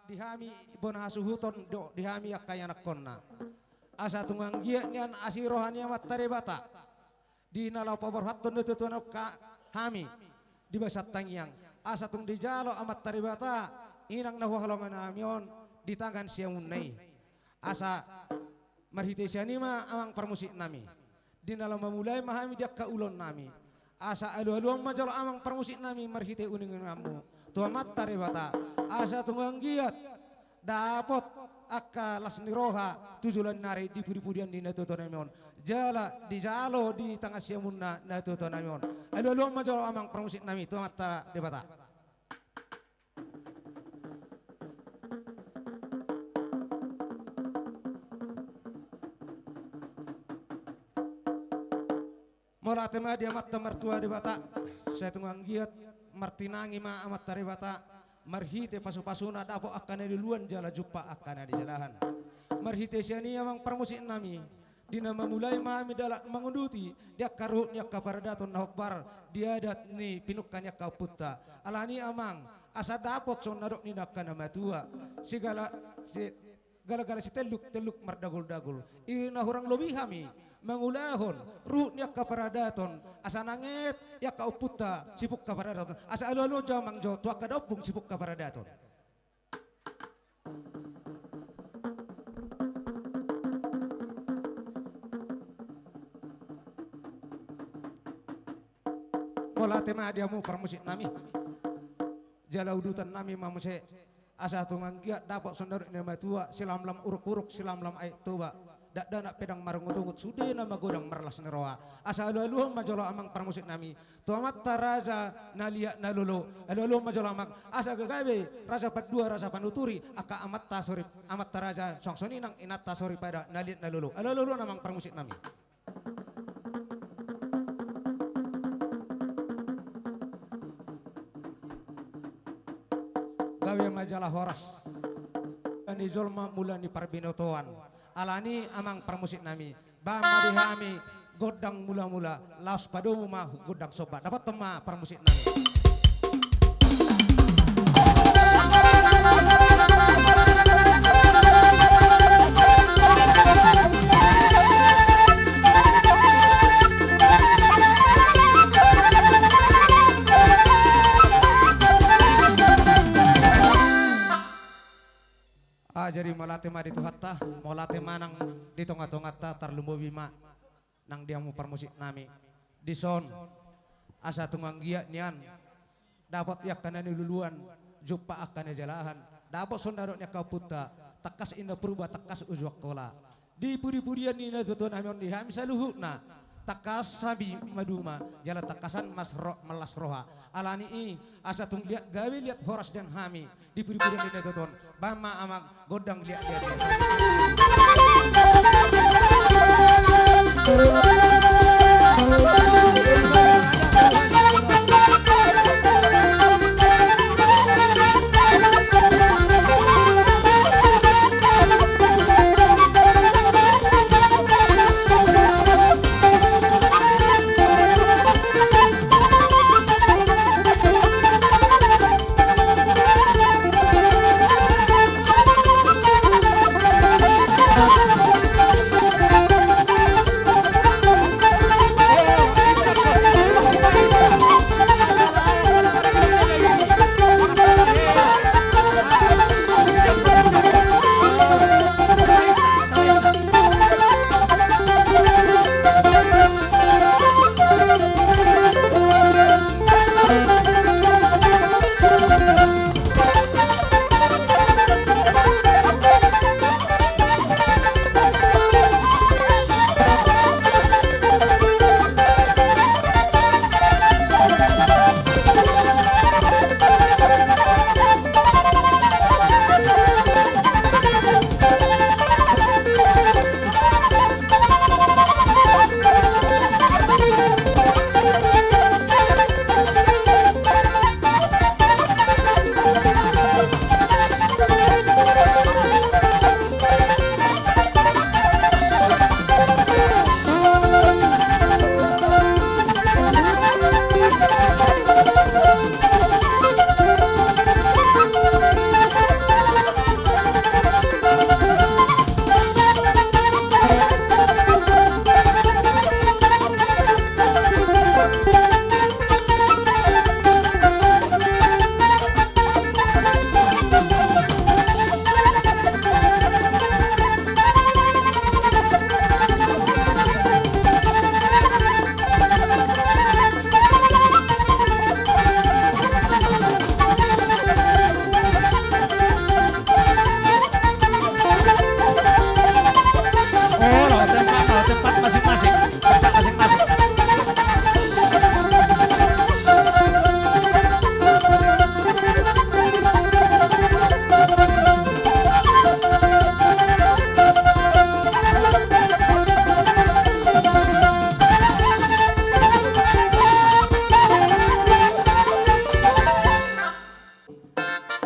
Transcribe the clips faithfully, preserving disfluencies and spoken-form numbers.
Di hami bona hasuhuton do di hami angka ianakkonna. Asa tung anggiat nian asi roha ni Amanta Debata. Di na laho paborhathon do tutu na hami di bagasan tangiang. Asa tung dijalo Amanta Debata inang na huhaholongi hami on di tangan siamunna i. Asa marhite sian i ma amang parmusiknami. Di na laho mamulai ma hami di angka ulaonnami. Asa alualuhon ma jolo amang parmusiknami marhite uninguninganmu tu Amanta Debata. Asa tung anggiat dapot angka las ni roha tu joloan ni ari di pudipudian ni natuatuanami on. Jala dijalo di tangan siamunna natuatuanami on. Alualuhon ma jolo amang parmusiknami tu Amanta Debata. Mauliate ma di Amanta Martua Debata, sai tung anggiat martinangi ma Amanta Debata, marhite pasupasuna dapot angka na niluluan jala jumpang angka na nijalahan. Marhite sian i amang parmusiknami, di na mamulai ma hami dalan manguduti di angka ruhut ni angka paradaton na hombar di adat ni pinungka ni angka ompunta. Alani i amang, asa dapot songon na dok ni angka na matua. Sigala, si, galagala sitelluk, telluk mardagulgul. I na hurang lobi hami mangulahon ruhut ni angka paradaton. Asa nanget i angka ompunta sipungka paradaton. Asa alualuhon jo amang jo tu angka da ompung sipungka paradaton. Mauliate ma di hamu parmusiknami. Jala udutannami ma muse. Asa tung anggiat dapot songon na dok ni na matua, silamlam urukuruk, silamlam aek Toba. Dakdanak pe ndang marungutungut, sude na magodang marlas ni roha. Asa alualuhon ma jolo amang parmusiknami tu amanta raja na liat na lolo. Alualuhon ma jolo amang, asa gabe raja pandua, raja panuturi angka amanta sori, amanta raja, suang songon i nang inanta soripada na liat na lolo. Alualuhon amang parmusiknami. Gabe ma jala horas. Mula ni jolma, mula ni parbinotoan. Alani i amang parmusiknami, bahen ma di hami gondang mulamula, laos padomu ma gondang somba. Dapothon ma parmusiknami. Ah, jadi mauliate ma di Tuhanta, mauliate ma nang di tongatonganta, tarlumobi ma nang di hamu parmusiknami. Dison, asa tung anggiat nian dapot i angka na niluluan, jumpang angka na nijalahan, dapot songon na dok ni angka ompunta, tangkas Inda Purba, tangkas Uju Angkola. Di pudipudian ni natuatuanami on di hami saluhutna, tangkas hami maduma, jala tangkasan mas ro-, mallas roha. Alani i, asa tung liat gabe liat horas dengan hami di pudipudian ni natuatuaon. Bahen ma amang gondang liat liat.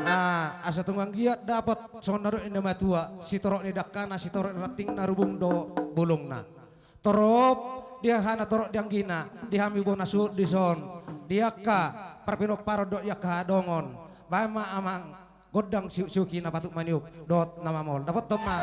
Ah, asa tung anggiat dapot songon na dok ni na matua, sitorop ni dangkana, sitorop ni rantingna, rubung do bulungna. Torop di aha na torop di anggina, di hami bona suhut dison, di angka parpinomparon dohot di angka haha dongan. Baen ma amang gondang siuk-siuk i na patut maniuk dohot na mamol. Dapothon ma.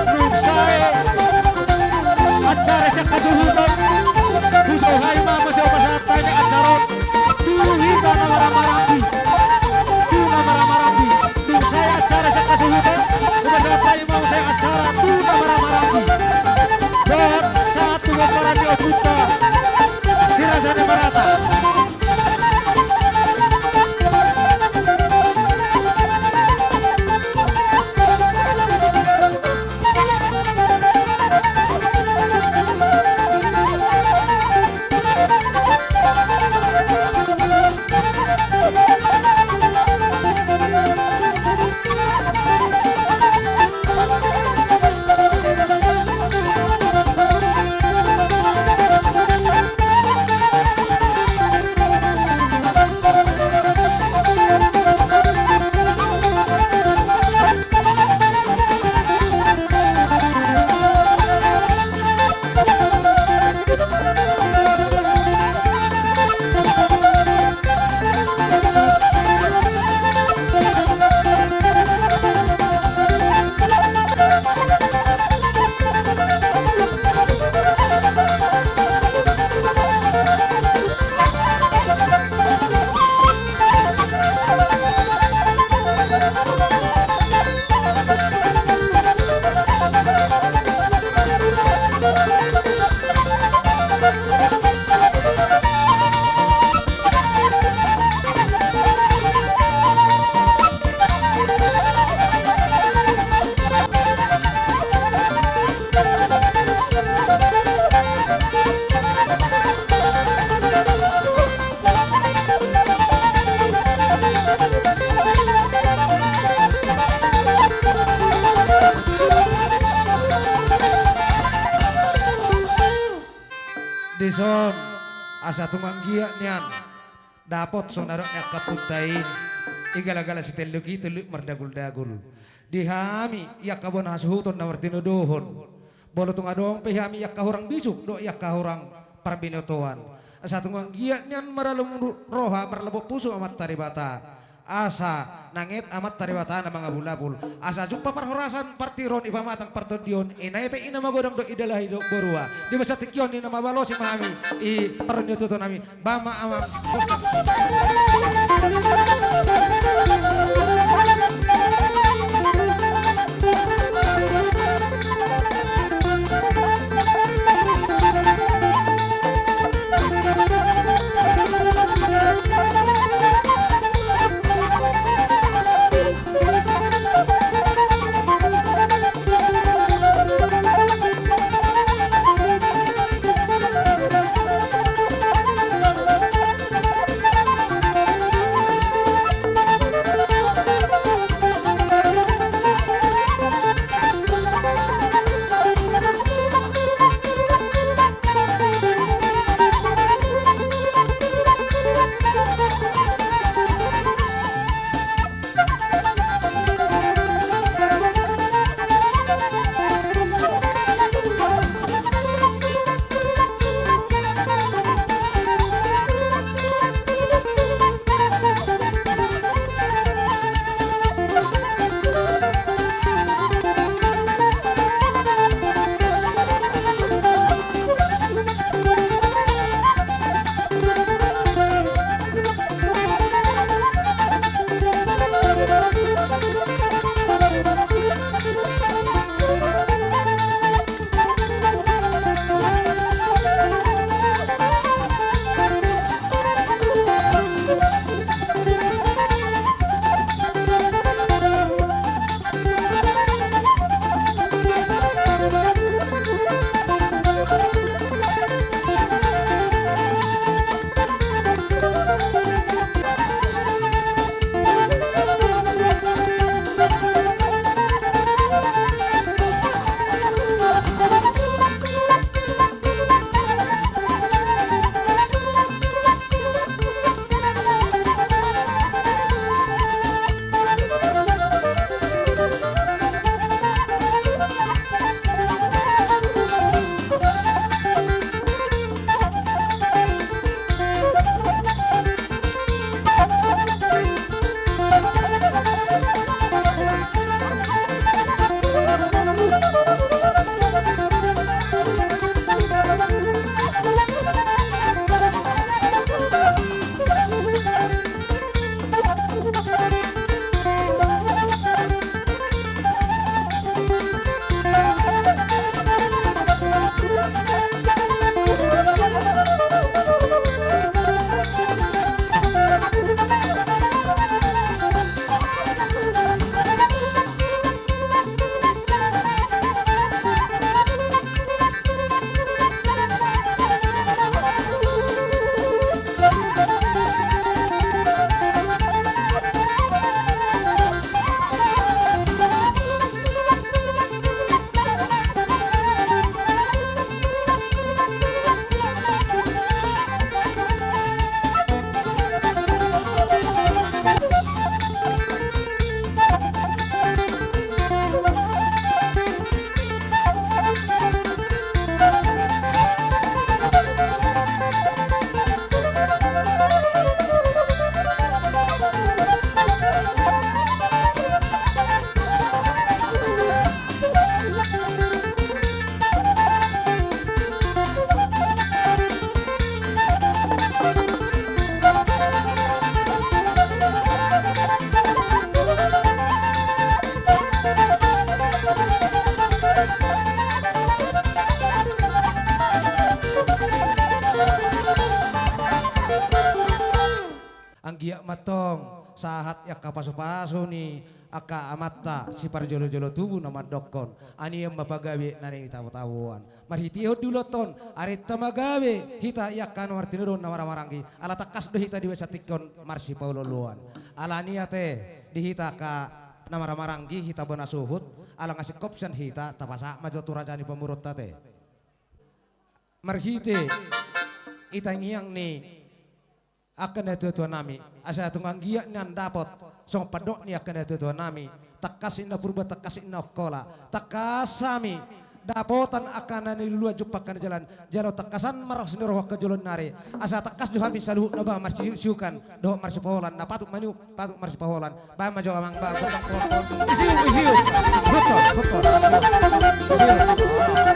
Nunga sae acara sian hasuhuton, hujou hami ma muse hupasahat hami acara on tu hita na marhahamaranggi, tu na marhahamaranggi. Nunga sae acara sian hasuhuton, hupasahat hami ma muse acara tu na marhahamaranggi. Dohot sahat tu pomparan ni ompunta si Raja Namarata. Dison, asa tung anggiat nian dapot songon na dok ni angka ompunta i, i gala-gala sitelluk i telluk mardaguldagul. Di hami i angka bona hasuhuton na martinodohon, molo tung adong pe hami i angka hurang bisuk dohot i angka hurang parbinotoan, asa tung anggiat nian maralomu roha, marlapot pusu Amanta Debata. Asa nanget Amanta Debata na mangapulapul, asa jumpa parhorasan, partiron, i pamatang partondion, i na etek, i na magodang dohot i dalahi dohot borua, di bagasan tingki on i na mambalosi ma hami i parniototon nami. Baen ma amang. Anggiat ma antong sahat i angka pasupasu ni angka amanta siparjolojolo tubu na mandokkon: Anian ma pagabe na naeng ditabo-taboan. Marhitehon di ulaonta on, arenta ma gabe hita i angka na martinodohon na marhahamaranggi, ala tangkas do hita dibahen tingki on marsipaolooloan. Alani i ate, di hita angka na marhahamaranggi, hita bona suhut, ala nga singkop sian hita, tapasahat ma jo tu raja ni pamoruonta ate. Marhite i tangiang ni angka natuatuanami, asa tung anggiat nian dapot songon pandok ni angka natuatuanami: Tangkas ninna Purba, tangkas ninna Ongkola, tangkas hami dapotan angka na niluluan, jumpang angka na jalan, jala tangkasan ma raos ni roha angka joloan ni ari, asa tangkas do hami saluhutna bahen marsiuksiukan dohot marsipaholan, na patut maniup patut marsipaholan. Bahen ma jo amang, bahen ma jo amang. Isiuk, isiuk. Betul, betul. Isiuk. Isiuk.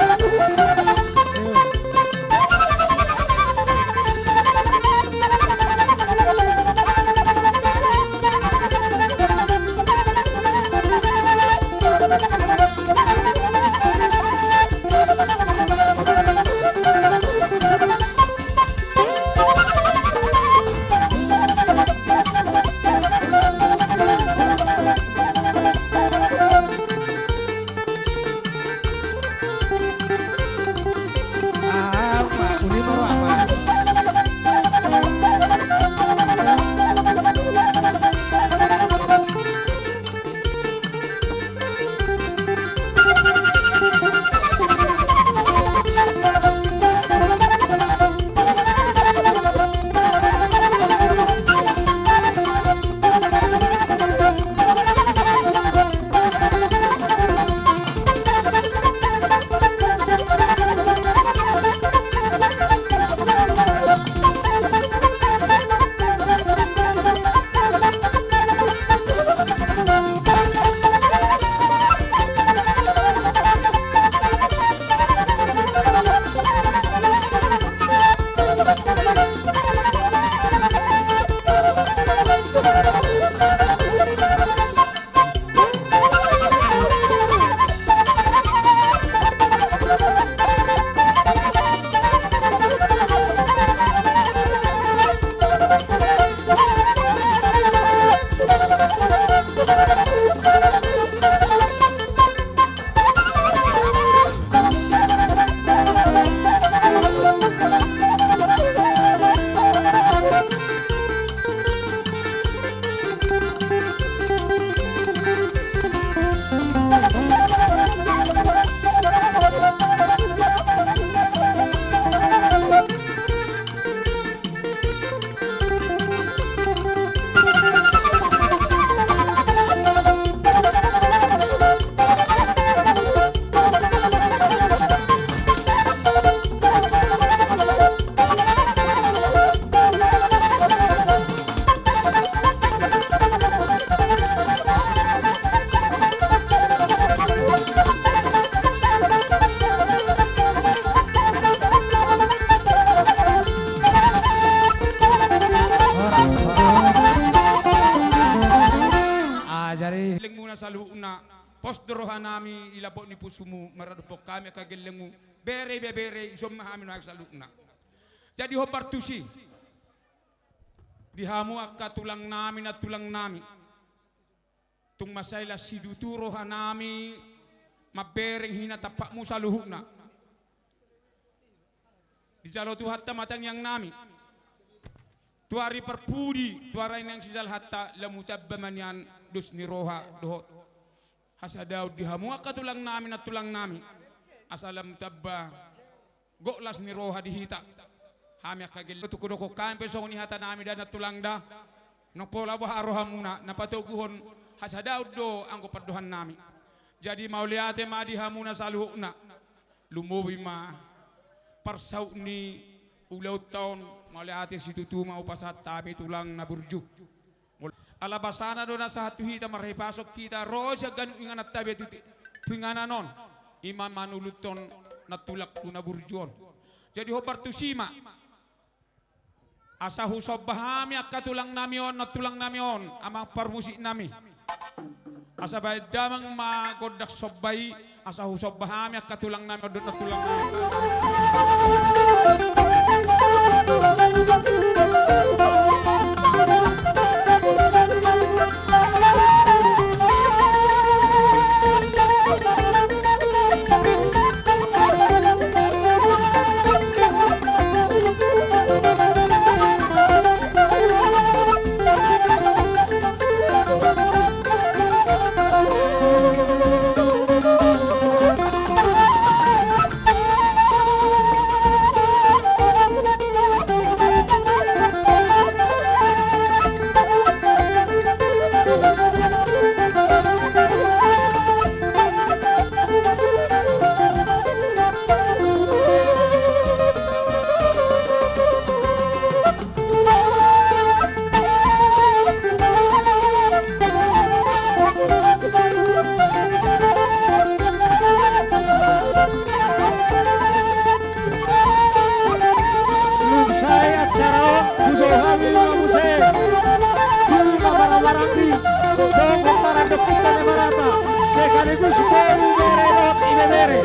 Ah, jadi gellengmuna saluhutna, pos do rohanami di lambok ni pusumu maradophon hami angka gellengmu. Bere, ibebere, dison ma hami nuaeng saluhutna. Jadi hombar tusi, di hamu angka tulangnami, nantulangnami, tung mansai las situtu rohanami mambereng hinatamparmu saluhutna. Dijalo Tuhanta ma tangiangnami tu ari parpudi, tu ari naeng sijalahan, lam hutamba ma nian dos ni roha dohot hasadaon di hamu angka tulangnami, nantulangnami, asa lam hutamba gok las ni roha di hita. Hami angka gelleng, tung hudokhon hami pe songon i hatanami da nantulang da. Nang pola boha rohamuna, na patoguhon hasadaon do anggo pandohannami. Jadi mauliate ma di hamuna saluhutna. Lumobi ma parsaut ni ulaonta on, mauliate situtu ma hupasahat hami tulang na burju. Ala basana do na sahat tu hita, marhipasok hita ro sian ganup ingananta be tu, tu inganan on, i ma manuluthon nantulang tu na burju on. Jadi hombar tusi ma, asa husomba hami angka tulangnami on, nantulangnami on, amang parmusiknami. Asa bahen damang ma gondang somba i, asa husomba hami angka tulangnami on dohot nantulangnami. Dohot pomparan ni ompunta Demarata sekaligus boru, bere dohot ibebere.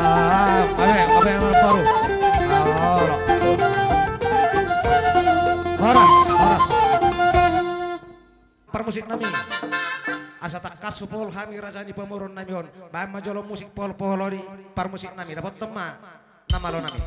Ah, abe, abe, abe, baru. Ah, horas, horas. Parmusik nami. Asa tangkas hupol hami raja ni pamoruon nami on. Baen ma jolo musik pohol-pohol on di parmusik nami. Dapothon ma na malo nami.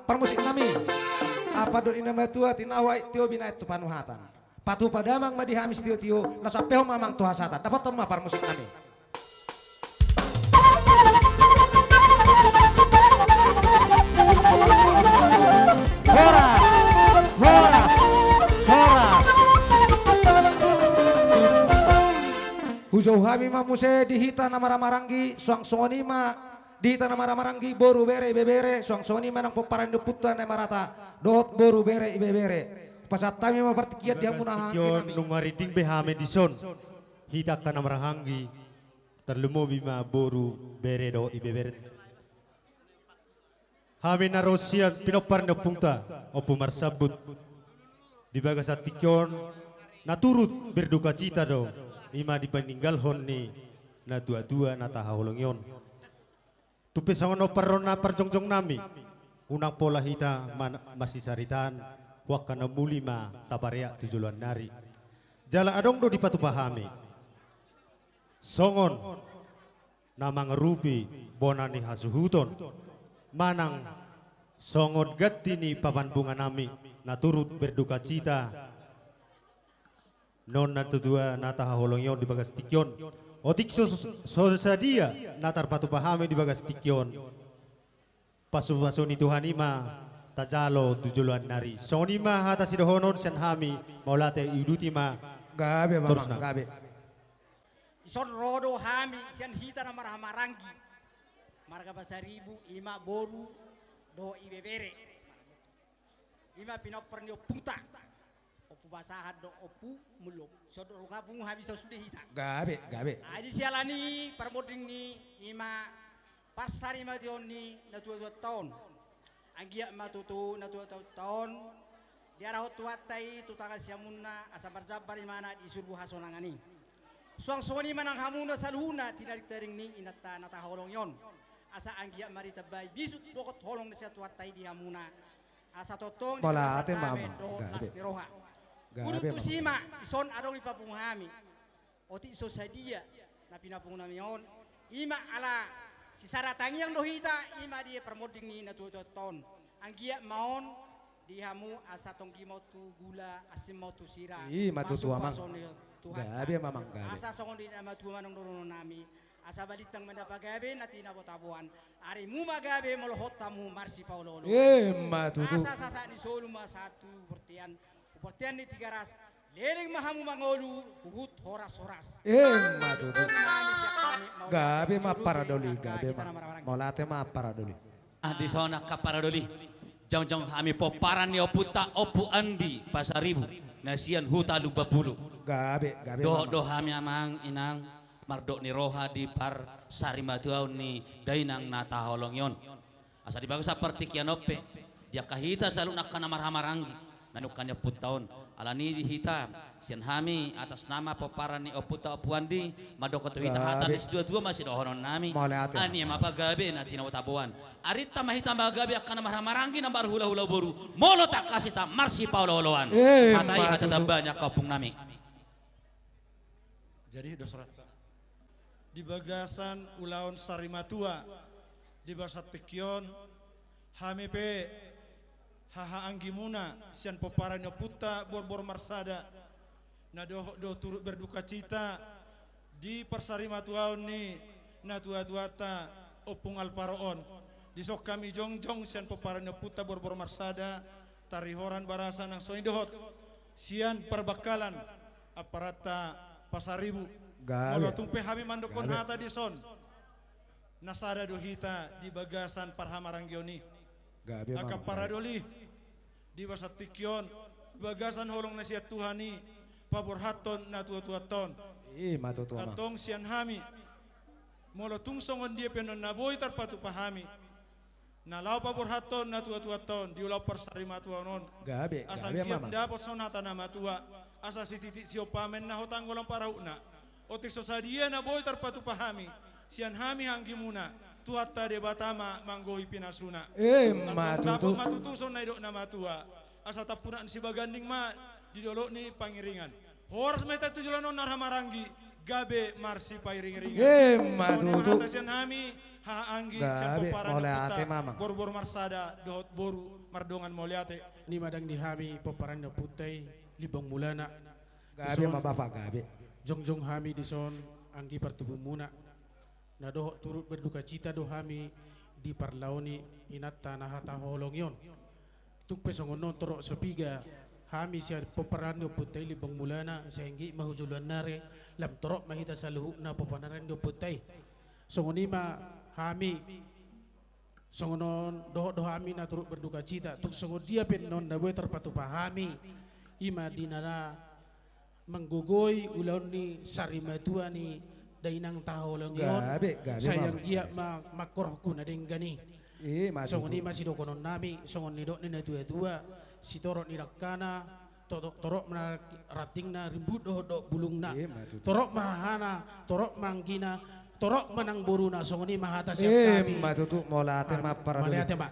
Parmusik nami, apa do inna matua tinahu ai tio binaen tu panuhatan. Patupa damang ma di hami sitio-tio, na sampehon ma amang tu hasatan. Dapothon ma parmusik nami. Horas, horas, horas. Hujou hami ma muse di hita na marhaha maranggi, suang songon i ma di hita na marhaha maranggi, boru, bere, ibebere, suang songon i ma nang pomparan ni ompunta na marhata dohot boru, bere, ibebere. Pasahat hami ma partingkian di hamu na haha anggi nami. Nunga rinding be hami dison, hita angka na marhaha anggi, tarlumobi ma boru, bere dohot ibebere. Hami na ro sian pinompar ni ompunta, Ompu Marsambut, di bagasan tingki on na turut berdukacita do, i ma di paninggalhon ni na tua-tua na tahaholongi on. Tung pe songon on parronna parjongjong nami, unang pola hita man-, marsisaritaan, hu angka na muli ma tapareak tu joloan ni ari. Jala adong do dipatupa hami songon na mangarupi bona ni hasuhuton, manang songon ganti ni pamanbunga nami na turut berdukacita non na tua-tua na tahaholongi on di bagas tingki on. Otik so, so sadia na tarpatupa hami di bagas tingki on, pasupasu ni Tuhan i ma tajalo tu joloan ni ari. Songon i ma hata sidohonon sian hami, mauliate, iuduti ma. Gabe, Amang, gabe. Ison ro do hami sian hita na marhaha maranggi, marga Pasaribu, i ma boru dohot ibebere. I ma pinompar ni ompunta, Ompu Pasahat dohot Ompu Mullo. Ison ro do hami, ison sude hita. Gabe, gabe. Adi siala ni parmonding ni i ma parsarimateon ni na tua-tuanta on. Anggiat ma tutu na tua-tuanta on diarahon Tuhanta i tu tangan siamunna, asa marjambar imana di surgo hasonangan i. Suang songon i ma nang hamuna saluhutna, tinarik-tinarik ni inanta na tahaholongi on. Asa anggiat ma ditambai bisuk dohot holong na sian Tuhanta i di hamuna. Asa tongtong dipasahat damei dohot las ni roha. Gabe, Amang. Gabe, Amang. Udut tusi ma, ison adong dipapungu hami. Otik so sadia na pinapungu nami on, i ma ala sisada tangiang do hita, i ma di parmonding ni na tua-tuanta on. Anggiat ma on di hamu asa tonggi ma on tu gula, asing ma on tu sira. I ma tutu, Amang. Pasupasu ni Tuhan. Gabe, Amang, gabe. Asa songon di na matua ma nang dohonon nami. Asa balintang ma na pagabe, na tinabo-taboan. Arimu ma gabe, molo hot hamu marsipaolo-oloan. I ma tutu. Asa sasahat ni solu ma sahat tu bontean. Bontean ni Tigaras, leleng ma hamu mangolu, huhut horas-horas. I ma tutu. Gabe ma paradoli, gabe ma. Mauliate ma paradoli. Ah, dison angka paradoli. Jongjong hami pomparan ni ompunta Ompu Andi Pasaribu, na sian Huta Lumban Bulu. Gabe, gabe. Dohot do hami, Amang Inang, mardok ni roha di parsarimatuaon ni dainang na tahaholongi on. Asa di bagasan partingkian on pe, di angka hita saluhutna angka na marhaha maranggi, na nidok ni ompunta on. Alani i di hita, sian hami, atas nama pomparan ni ompunta Ompu Andi, mandok tu hita hata ni situa-tua ma sidohonon nami. Mauliate. Anie ma pagabe na tinabo-taboan. Arinta ma hita magabe angka na marhaha maranggi, na marhula-hula boru, molo tangkas hita marsipaolo-oloan. Eh, hata i ma tutu. Hata tamba ni angka ompung nami. Jadi, dos rata. Di bagasan ulaon sarimatua, di bagasan tingki on, hami pe haha anggimuna sian pomparan ni ompunta Borbor Marsada, na dohot do turut berdukacita di parsarimatuaon ni na tua-tuanta Ompung Alvaro on. Dison hami jongjong sian pomparan ni ompunta Borbor Marsada, Tarihoran Barasa nang songon i dohot sian parbangkalan aparanta Pasaribu. Gabe. Molo tung pe hami mandokkon hata dison, na sada do hita di bagasan parhamaranggion i. Gabe, angka paradoli, di bagasan tingki on, di bagasan holong na sian Tuhan i, paborhathon natuatuanta on. I ma tutu, amang. Antong sian hami, molo tung songon dia pe annon na boi tarpatupa hami, na laho paborhathon natuatuanta on di ulaon parsarimatuaon on. Gabe, asa gabe, anggiat amang, dapot songon hata na matua, asa sititi siompa ma inna hotang golang parahutna. Otik so sadia na boi tarpatupa hami sian hami anggimuna, Tuhanta Debata ma manggohi pinasuna. I ma tutu. Antong dapot ma tutu songon na nidok na matua, asa tampunak ni Sibaganding ma di dolok ni Pangiringan. Horas ma hita tu joloan on, marhamaranggi, gabe marsipairingiringan. I ma tutu. Songon i ma hata sian hami, haha anggi, sian pomparan ni ompunta, boru-boru marsada dohot boru mardongan, mauliate. Ni madang di hami pomparan ni ompunta i, Limbong Mulana. Gabe ma bapa, gabe. Jongjong hami dison anggi partubuanmuna. Na dohot turut berdukacita do hami di parlao ni inanta na hataholongi on. Tung pe songon on, torop so piga hami sian pomparan ni ompunta i, Limbong Mulana, sai anggiat ma hujolo nari, lam torop ma hita saluhutna pomparan ni ompunta i. Songon i ma hami, songon on dohot do hami na turut berdukacita, tung songon dia pe annon na boi tarpatupa hami, i ma di na manggogoi ulaon ni sarimatua ni dainang tahaholongi on. Gabe, gabe, sai anggiat ma mangkorhon tu na denggan i. I ma tutu. Songon i ma sidohonon nami, songon nidok ni natuatua, sitorop ni dangkana, to-, torop ma rantingna, rimbut dohot bulungna. I ma tutu. Torop ma hahana, torop ma anggina, torop ma nang boruna, songon i ma hata sian hami. I ma tutu, mauliate ma, paradoli. Mauliate ma.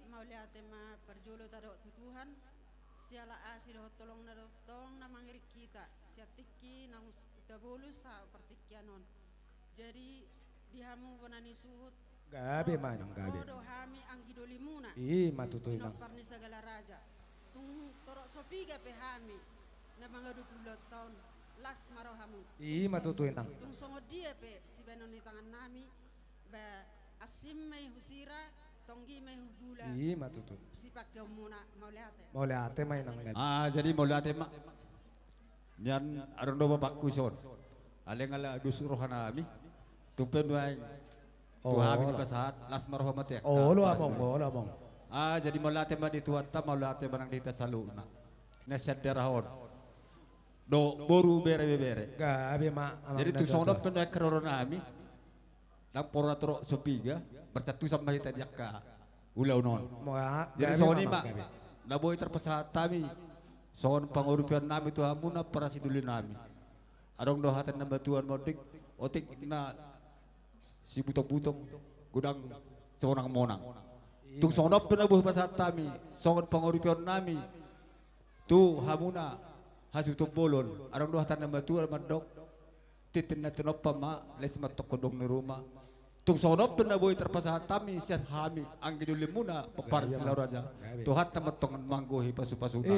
Mauliate ma parjolo tadok tu Tuhan, siala asi dohot holongna do tong na mangiring hita sian tingki na hus-, hita bolus sahat partingkian on. Jadi, di hamu bona ni suhut, gabe ma, inang, gabe. Ro do hami anggi dolimuna. I ma tutu, inang. Pinompar ni sagala raja. Tung torop so piga pe hami na mangadopi ulaonta on, las ma rohamuna. I ma tutu, inang. Tung songon dia pe sibahenon ni tangan nami, ba, asing ma i husira, tonggi ma i hugula. I ma tutu. Sipangkeonmuna, mauliate. Mauliate ma, inang. Ah, jadi mauliate ma. Nian adong do bapakku dison. Alai nga las dos roha nami. Tung pe nuaeng tu hami pasahat, las ma roha ma tu angka. Olo, amang, olo, amang. Ah, jadi mauliate ma di Tuhanta, mauliate ma nang di hita saluhutna na sian daerah on dohot boru, bere, ibebere. Gabe ma, amang. Jadi tung songon on pe nuaeng haroro nami. Ndang pola torop so piga, marsantusan ma hita di angka ulaon on. Jadi songon i ma, na boi tarpasahat hami songon pangurupion nami tu hamuna, parasi doli nami. Adong do hata ni na matua mandok, otik na sibutong-butong, godang simonang-monang. Tung songon on pe na boi hupasahat hami songon pangurupion nami tu hamuna hasuhuton bolon. Adong do hata ni na matua mandok, tintin na tinompa ma, lae simantok hondong ni ruma. Tung songon on pe na boi tarpasahat hami sian hami anggi dolimuna, pomparan Silau Raja. Tuhanta ma antong manggohi pasu-pasuna.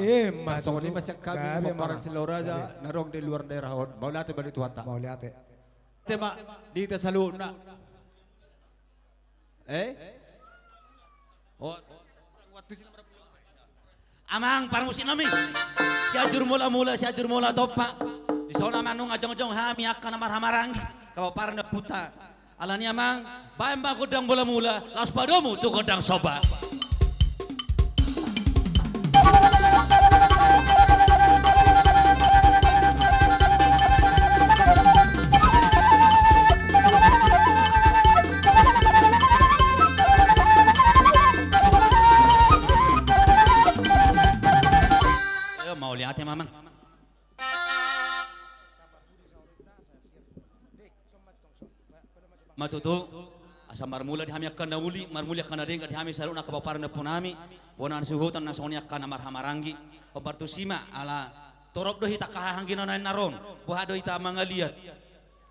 Songon i ma sian hami pomparan Silau Raja na adong di luar daerah on. Mauliate ma di Tuhanta. Mauliate. Tema di hita saluhutna. Eh? Oh. Amang parmusik nami. Sianjur Mula-mula, Sianjur Mula Tompa. Dison amang nunga jongjong hami angka na marhamaranggi, angka pomparan ni ompunta. Alani amang, baen ma gondang mula-mula, laos padomu tu gondang somba. Mauliate ma amang. Ma tutu, asa marmula di hami angka na uli, marmula angka na denggan di hami saluhutna angka pomparan ni ompu nami, bona ni suhut na songon i angka na marhamaranggi. Hombar tusi ma, ala torop do hita angka haha anggina na naron, boha do hita mangaliat,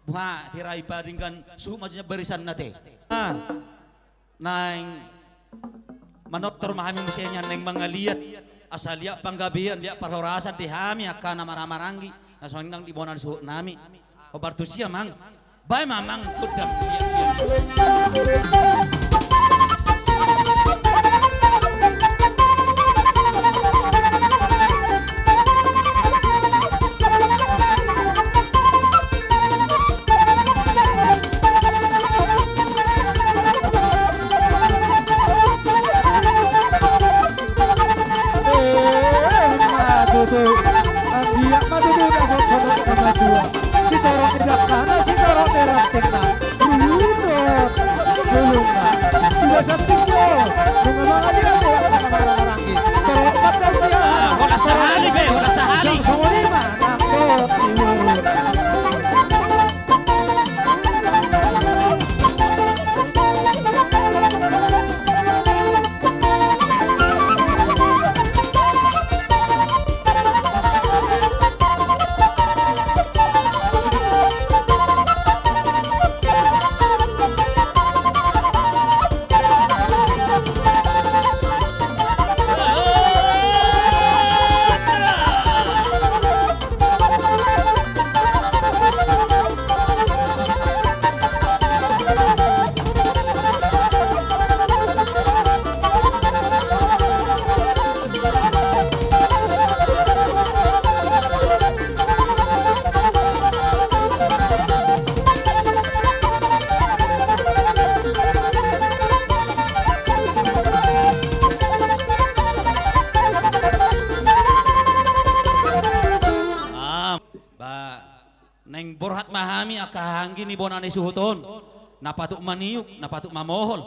boha hira i padenggan suhut ma jala barisan na te. Ah. Naeng manortor ma hami muse nian naeng mangaliat, asa liat panggabean, liat parhorasan di hami angka na marhamaranggi na songon i nang di bona ni suhut nami. Hombar tusi amang, baen ma amang gondang liat-liat. Santik do. Nunga mangaliat do angka na marhahamaranggi. Tarompat do dia. Ah, holan sahali be, holan sahali. Songon i ma nang dohot ni huhut. Ah, ba, naeng borhat ma hami angka hahaanggi ni bona ni suhut on, na patut maniuk, na patut mamohol.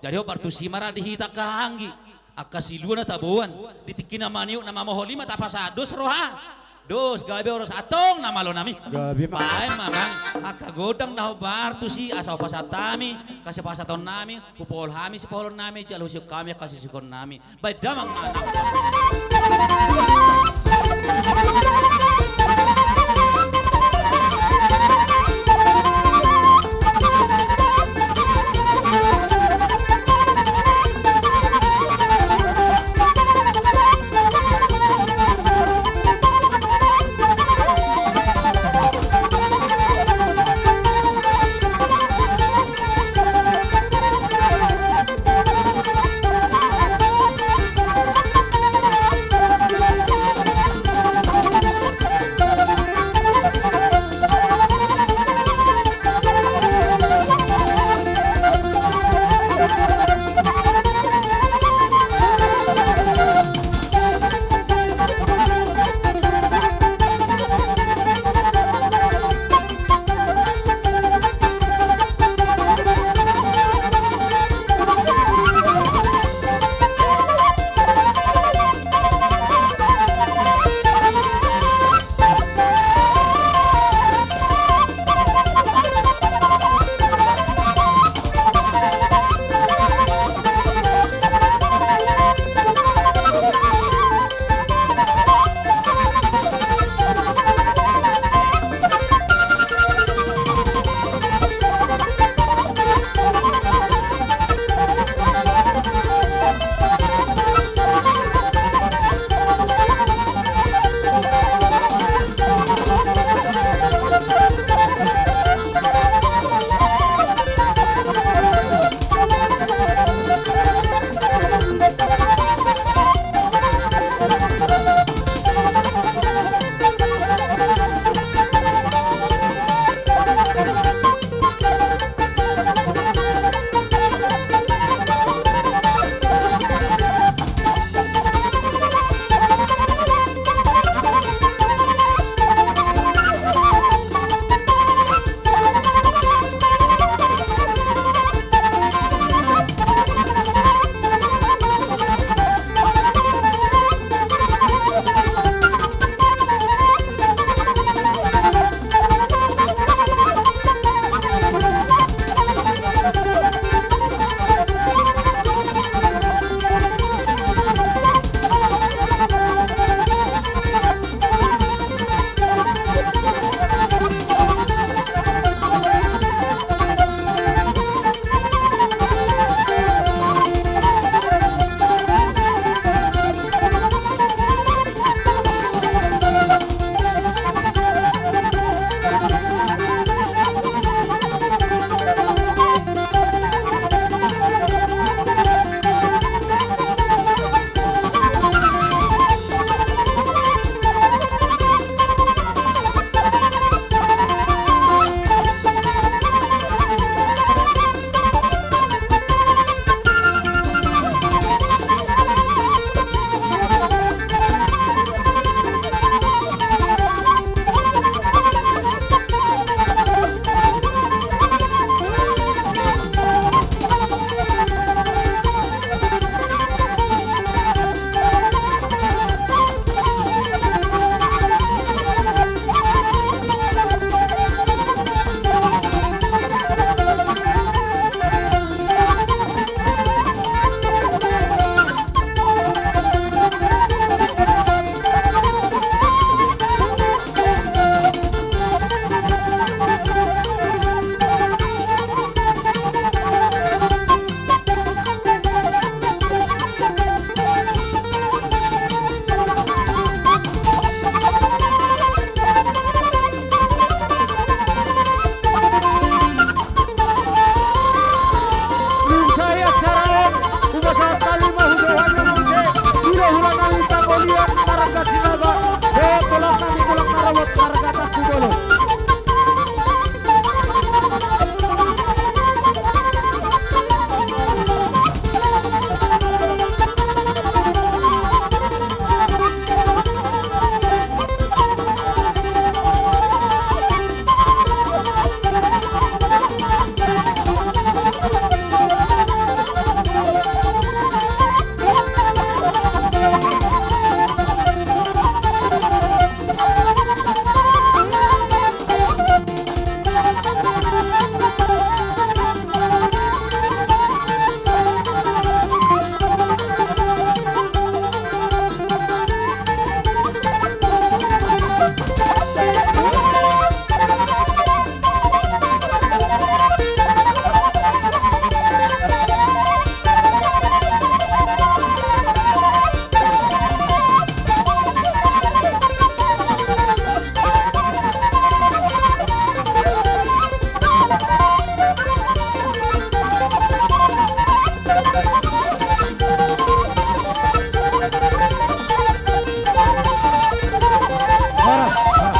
Jadi hombar tusi ma ra di hita angka hahaanggi, angka silua na taboan, di tingki na maniuk na mamohol i ma tapasahat dos roha. Dos, gabe horas antong na malo nami. Gabe ma. Baen ma amang angka godang na hombar tusi asa hupasahat hami, angka sipasahatonnami, hupohol hami sipoholonnami, jala husiuk hami angka siusiukonnami. Baen damang ma nang. Mauliate marga Sinaga, dohot tulang nami tulang na robot marga Tampubolon. Horas, horas.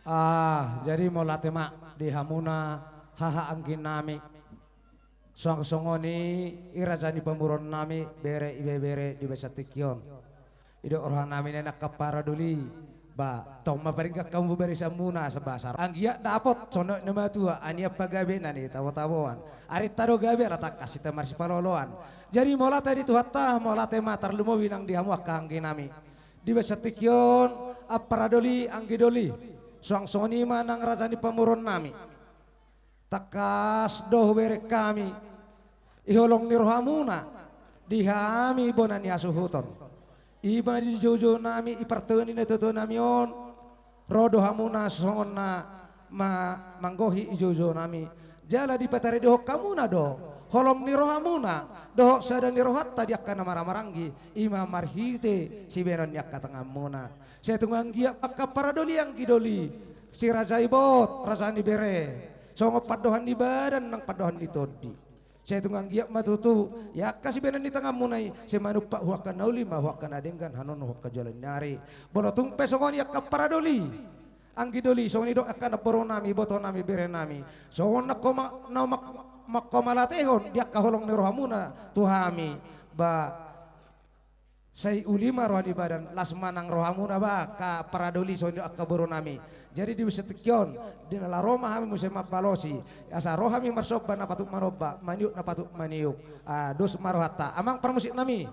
Ah, jadi mauliate ma di hamuna haha anggi nami. Suang songon i, i raja ni pamoruon nami, bere, ibebere, di bagasan tingki on. Didok roha nami na angka paradoli, ba tong ma paringgan hamu barisan muna, asa basa anggiat dapot songon na matua, anian pagabe na nitabo-taboan. Arinta do gabe ala tangkas hita marsipaloloan. Jadi mauliate di Tuhanta, mauliate ma tarlumobi nang di hamu angka anggi nami. Di bagasan tingki on, amparadoli, anggi doli. Suang songon i ma nang raja ni pamoruon nami. Tangkas do hubereng hami, i holong ni rohamuna, di hami bona ni hasuhuton. I ma di joujou nami, i partohon ni natuatua nami on, ro do hamuna songon na ma-, manggohi i joujou nami. Jala dipataridahon hamuna do holong ni rohamuna dohot sada ni rohanta di angka na marhahamaranggi, i ma marhite sibahenon ni angka tanganmuna. Sai tung anggiat ma angka paradoli, anggi doli, si raja ibot, raja ni bere, songon pandohan ni badan nang pandohan ni tondi. Sai tung anggiat ma tutu, i angka sibahenon ni tanganmuna i, sai manumpak hu angka na uli ma hu angka na denggan, hanon hu angka joloan ni ari. Molo tung pe songon i angka paradoli, anggi doli, songon i do angka namboru nami, iboto nami, bere nami. Songon na angka ma-, na ma-, manghamauliatehon di angka holong ni rohamuna tu hami, ba sai uli ma roha ni badan, las ma nang rohamuna ba, angka paradoli, songon i do angka boru nami. Jadi di bagasan tingki on, di na laho ro ma hami muse mambalosi, asa ro hami marsomba na patut manomba, maniuk na patut maniuk. Ah, dos ma rohanta. Amang parmusik nami.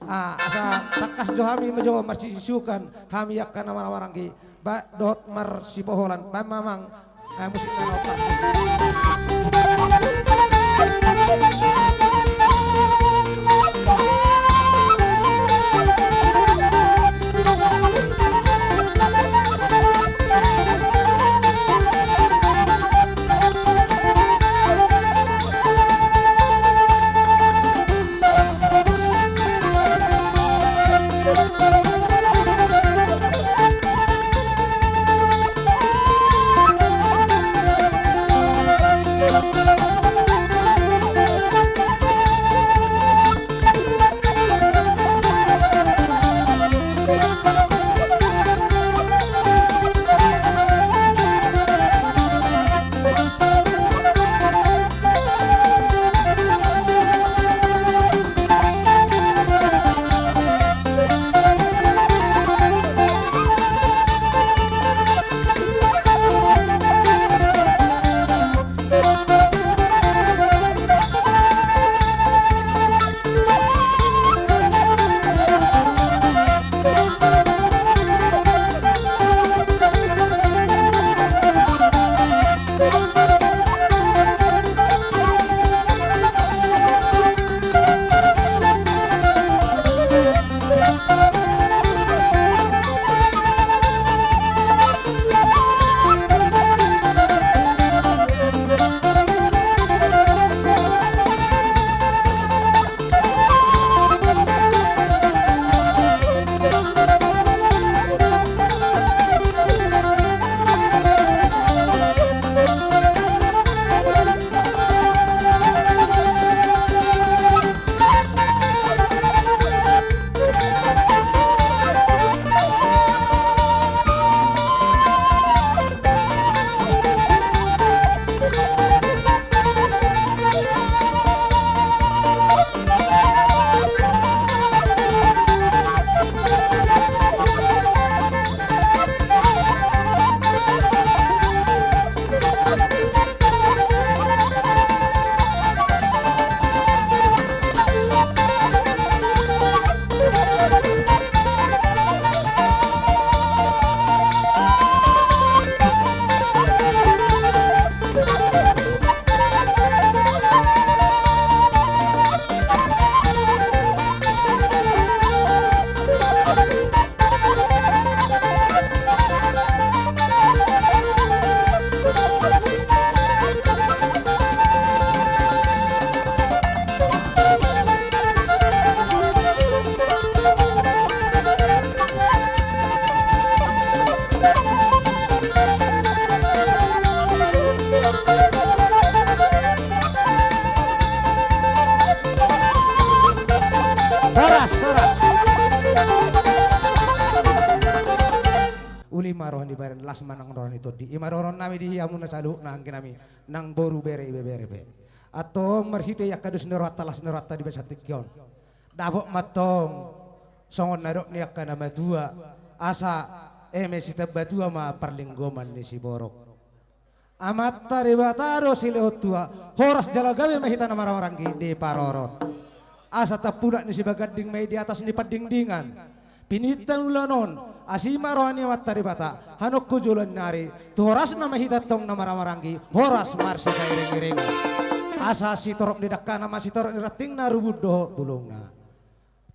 Ah, asa tangkas jo hami ma jo marsisusukan, hami angka na marhahamaranggi. Ba, dohot marsipoholan, baen ma amang, eh, musik na opat. Horas, horas. Uli ma roha ni badan, las ma nang roha ni tondi. I ma dohonon nami di hamuna saluhutna anggi nami, nang boru, bere, ibebere pe. Antong marhite angka dos ni rohanta, las ni rohanta di bagasan tingki on, dapot ma antong songon na nidok ni angka na matua, asa eme sitambatua ma parlinggoman ni siborok. Amanta Debata do silehon tua, horas jala gabe ma hita na marhahamaranggi diparorot. Asa tampulak ni sibaganding ma i di atas ni pandingdingan. Pinangido ulaon on, asi ma roha ni Amanta Debata, hanungkun joloan ni ari, tu horasna ma hita antong na marhahamaranggi, horas marsipairingiringan. Asa sitorop ni dangkana ma sitorop ni rantingna, rubun dohot bulungna.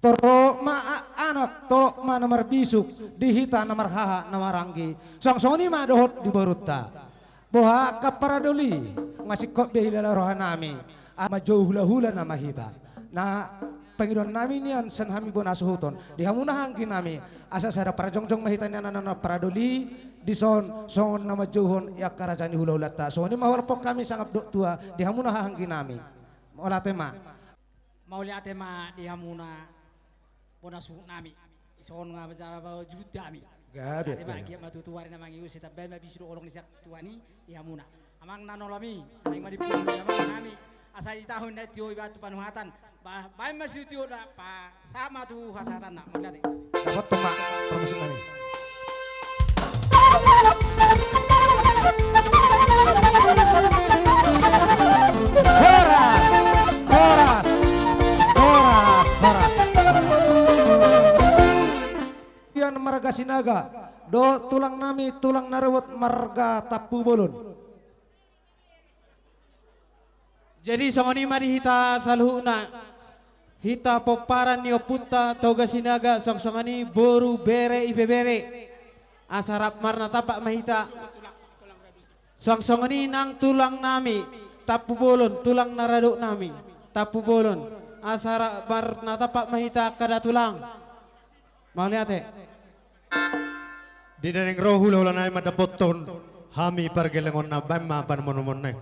Torop ma a-, anak, torop ma na marbisuk, di hita na marhaha na maranggi. Suang songon i ma dohot di borunta. Boha angka paradoli, nga singkop be hilala roha nami, a manjou hulahula nama hita. Na pangidoan nami nian sian hami bona suhuton, di hamuna anggi nami, asa sada parjongjong ma hita nian na, na paradoli, dison songon na manjouhon i angka raja ni hulahulanta. Songon i ma huarapon hami sangap dohot tua, di hamuna anggi nami. Mauliate ma. Mauliate ma di hamuna bona suhut nami. Ison nga jala juhut hami. Gabe. Mauliate ma, gabe. Giat ma tutu ari na mangihut, sitambai ma bisi dohot holong ni sian Tuhan i di hamuna. Amang na nolomi, naeng ma dipungkuri amang nami. Asa di taon na tio i batu panuhatan. Ba-, baen ma sitio da pa sama tu hasahatanna. Mauliate. Dapot tong ma parmusik nami. Horas, horas, horas, horas. Ian marga Sinaga dohot tulang nami, tulang na rorobot marga Tampubolon. Jadi songon i ma di hita saluhutna, hita pomparan ni ompunta Toga Sinaga, suang songon i boru, bere, ibebere. Asa rap marnatampak ma hita. Suang songon i nang tulang nami Tampubolon, tulang na radot nami Tampubolon. Asa rap marnatampak ma hita angka da tulang. Mauliate. Di na naeng ro hulahula nai mandapothon hami pargellengon na, baen ma panomunomuon nai.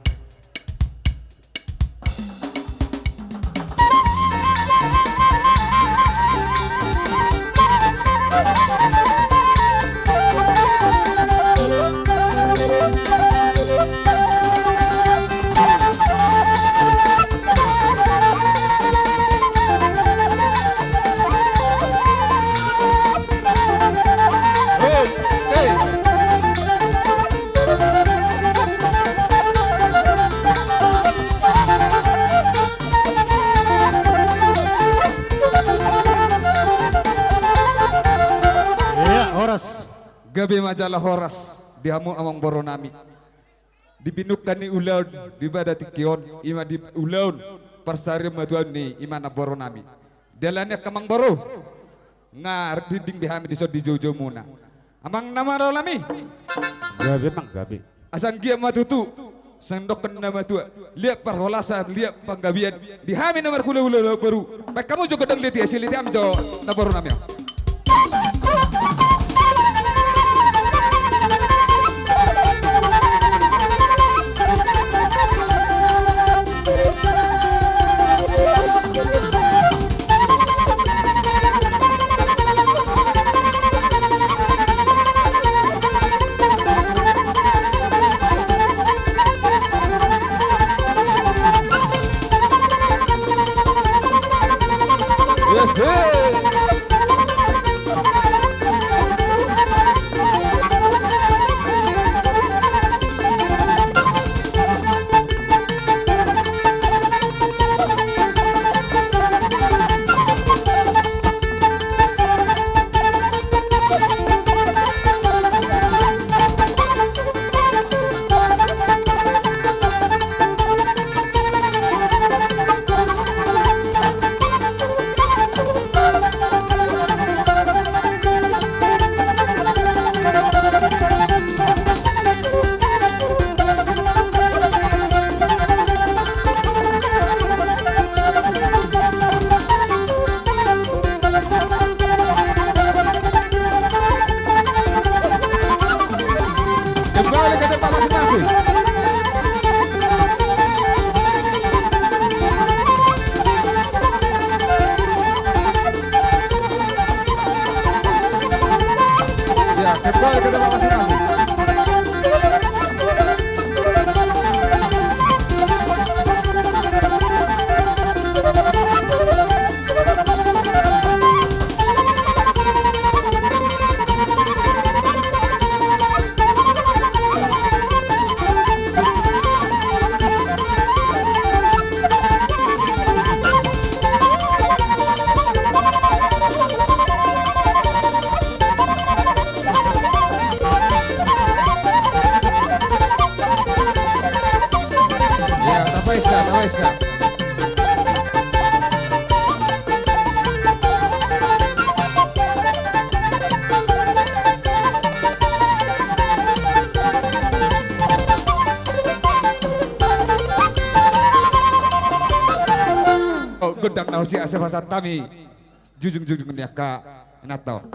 Ia, horas. Gabe ma jala horas di hamu amangboru nami. Di pinungka ni ulaon di bagasan tingki on, i ma di ulaon parsaripeon matuaon ni i ma namboru nami. Dialani angka amangboru, nga dinding be hami dison di joujoumuna. Amang na marhaha nami. Gabe, amang, gabe. Asa anggiat ma tutu, songon didok ni na matua, liat parholasan, liat panggabean, di hami na marhulahula boru. Baen hamu jo gondang liat i, asi liat i hami jo namboru nami. Balik ke tempat masing-masing. Ya, tapaisa, tapaisa. Oh, gondang na husea asa pasahat hami. Jujung-jujung ni angka inanta on.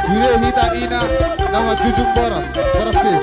Sude hita ina na manjujung boras, boras i.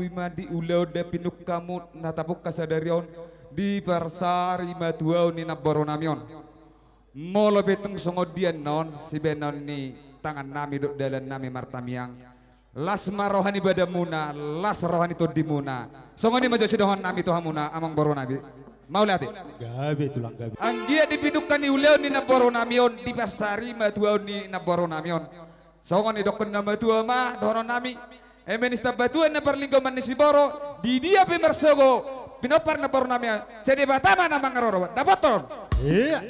Ima di ulaon na pinungka muna na tapungka sadari on di parsari matuaon ni namboru nami on. Molo pe tung songon dia annon sibahenon ni tangan nami dohot dalan nami martamiang, las ma roha ni badanmuna, las roha ni tondimuna. Songon i ma jo sidohonon nami tu hamuna amang boru nami. Mauliate. Gabe tulang gabe. Anggiat di pinungka ni ulaon ni namboru nami on, di parsari matuaon ni namboru nami on, songon i dohonon na matua ma dohonon nami. Eme ni stambatua na parlinggoman ni siborok, di dia pe marsogo pinompar namboru nami, sai Debata ma na mangaroro. Dapothon. Iya.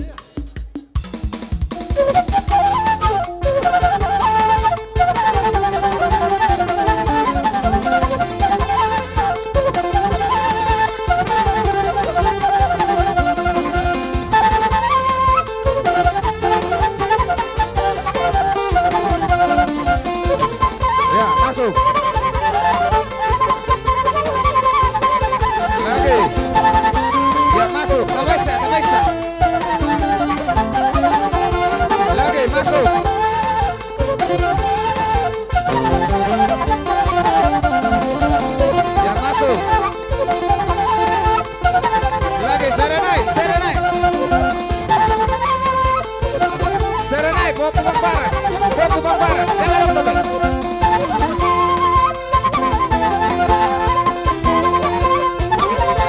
Ya, masuk. Lagi. Ya, masuk. Tapaisa, tapaisa. Lagi, masuk. Ya, masuk. Lagi, sada nai, sada nai. Sada nai, bopu bang barat. Bopu bang barat. Jangan dong, dong.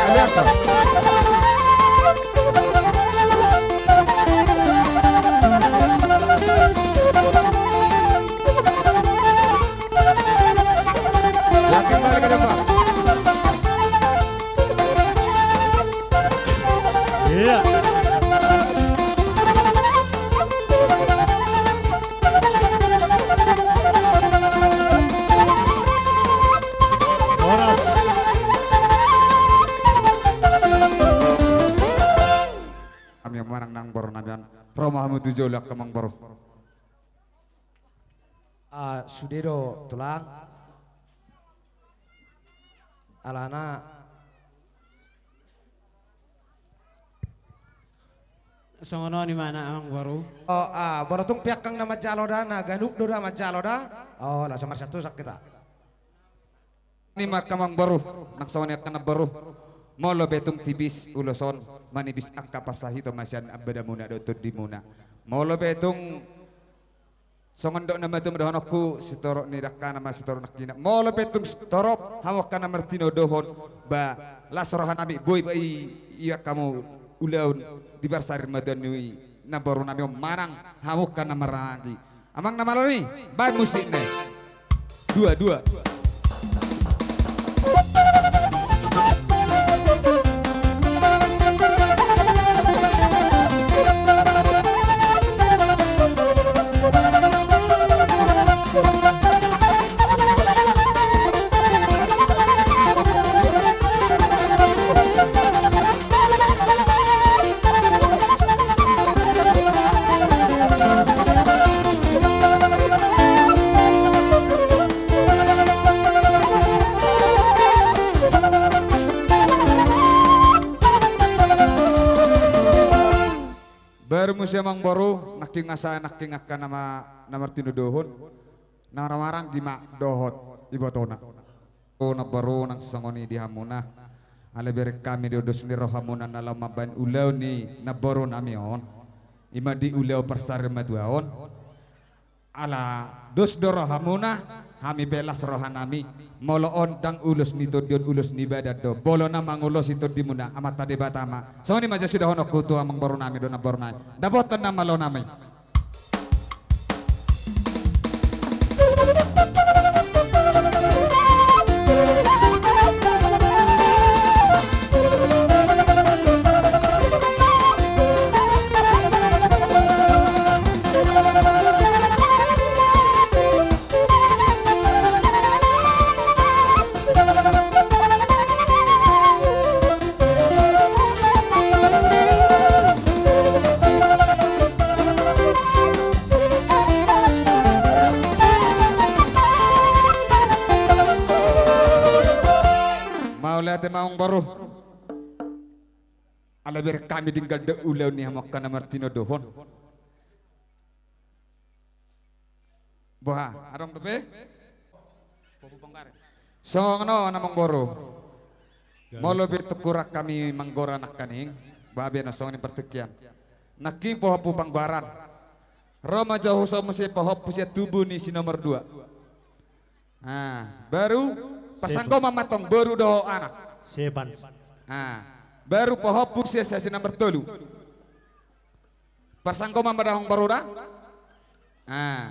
Biasa. tu jolo angka amangboru. Ah, sude do tulang. Alana songon on i ma na amangboru. Oh, ah, boru tung pe angka na manjalo da, na ganup do da manjalo da. Oh, langsung marsiantusan hita. Songon i ma angka amangboru, nang songon i angka namboru. Molo pe tung tipis ulos on, manipis angka parsahiton ma sian ambadanmuna dohot tondimuna. Molo pe tung songon dok na matua ma dohononku, sitorop ni dangkana ma sitorop nangkina. Molo pe tung torop hamu angka na martinodohon, ba las rohanami, boi ba i, i angka hamu ulaon di parsarimatua ni namborunami on manang hamu angka na marhahaanggi. Amang na malo ni, baen musikna i. Dua, dua. Baru muse amangboru, nangkin asa nangkin angka na ma-, na martinodohon, na marhahaanggi ma dohot ibotona. O namboru, nang songon i di hamuna. Alai bereng hami do dos ni rohamuna na laho mambaen ulaon ni namborunami on. I ma di ulaon parsarimatua on. Ala dos do rohamuna, hami pe las rohanami. Molo on ndang ulos ni tondion, ulos ni badan do. Bolona mangulosi tondimuna, Amanta Debata ma. Songon i ma jasi dohononku tu amangborunami dohot namborunami. Dapotan na malonami. Mauliate ma amangboru. Ala bereng hami denggan do ulaon ni hamu angka na martinodohon. Boha, adong dope? Songon on amangboru. Molo pe tung hurang hami manggora nangkaning, boha be na songon i partingkian. Nangkin pahompu panggoaran. Ro ma jo huson muse pahompu sian tubu ni si nomor dua. Ah, baru parsanggoman ma tong boru dohot anak. Seban. Ah, baru pahompu sian, sian si nomor tolu. Parsanggoman ma da amangboru da. Ah,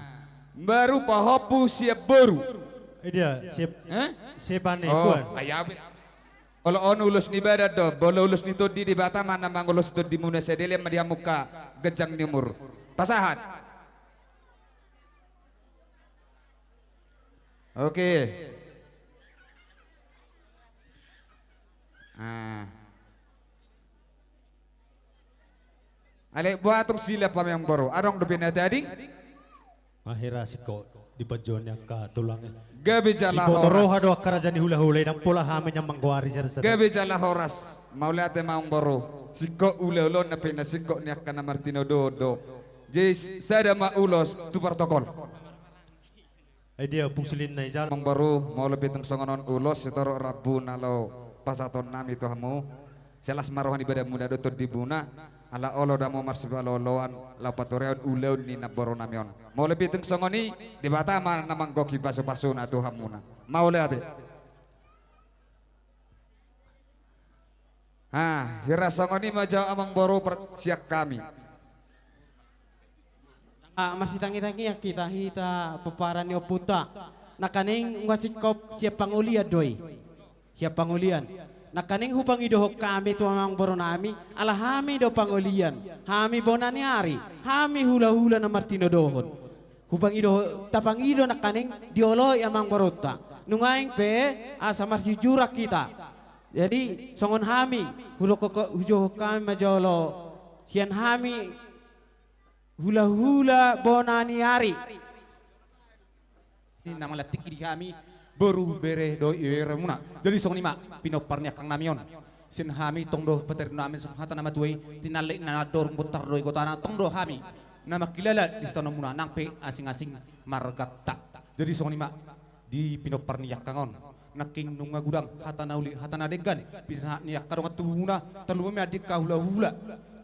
baru pahompu sian boru. Eh, dia, siap. Eh? Seban ni kuan. Ai abe. Olo on ulos ni badan do, molo ulos ni tondi Debata ma na mangulosi tondimuna, sai dilehon ma di hamu angka ganjang ni umur. Pasahat. Oke. Ah. Alai boha tung silap hami amangboru. Adong dope na tading? Nga hira singkop di panjouon ni angka tulang i. Gabe jala horas. Siboto roha do angka raja ni hulahula i, ndang pola hami nian manggoari sada-sada. Gabe jala horas. Mauliate ma amangboru. Singkop hulahula on na pe na singkop ni angka na martinodohon do. Jadi sada ma ulos tu protokol. Ai dia, pungsi lina i jala. Amangboru, molo pe tung songon on ulos, sitorop rambu na laho pasahatonnami tu hamu. Sai las ma roha ni badanmuna dohot tondimuna, ala olo do hamu marsipaloaloan laho paturehon ulaon ni namborunami on. Molo pe tung songon i, Debata ma na manggohi pasupasuna tu hamuna. Mauliate. Ha, hira songon i ma jo amangboru par-, sian hami. Ah, marsitangitangian hita, hita pomparan ni ompunta. Nangkaning nunga singkop sian pangolian do i. Sian pangolian. Nangkaning hupangidohon hami tu amangborunami, ala hami do pangolian, hami bona ni ari, hami hulahula na martinodohon. Hupangido, tapangido nangkaning dioloi amangborunta. Nuaeng pe asa marsiujuran hita. Jadi, songon hami, hulo-, ko-, ko-, hujouhon hami ma jolo, sian hami, Hulahula bona ni ari. Ninna ma lantik di hami boru bere dohot iberemuna. Jadi songon i ma pinompar ni angkang nami on. Sian hami tong do patarina nami songon hata na matua i, tinallik na dorung bontar do i gotana, tong do hami na mangkilala di sitaononmuna nang pe asing-asing marganta. Jadi songon i ma di pinompar ni angkang on. Nangkin nunga godang hata na uli hata na denggan, pinasahat ni angka dongan tubumuna, tarlumobi ma di angka hulahula.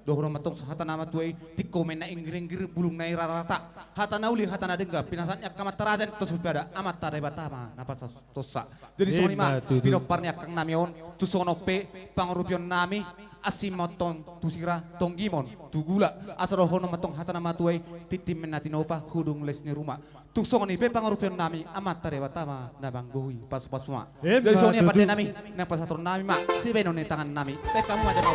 Dohonon ma tong hata na matua i, tingko ma inna inggir-inggir, bulungna i rata-rata. Hata na uli hata na denggan, pinasahat ni angka amanta raja, tontu sada Amanta Debata ma na pasahatonsa. Jadi songon i ma pinompar ni angkang nami on, tung songon on pe pangurupion nami, asi ma tong tu sira, tonggimon tu gula, asa dohonon ma tong hata na matua i, tintin ma inna tinopa, hudung les ni ruma. Tung songon i pe pangurupion nami, Amanta Debata ma na manggohi pasu-pasu ma. Jadi songon i ma pande nami, naeng pasahaton nami ma sibahenon ni tangan nami. Bahen hamu ma jolo.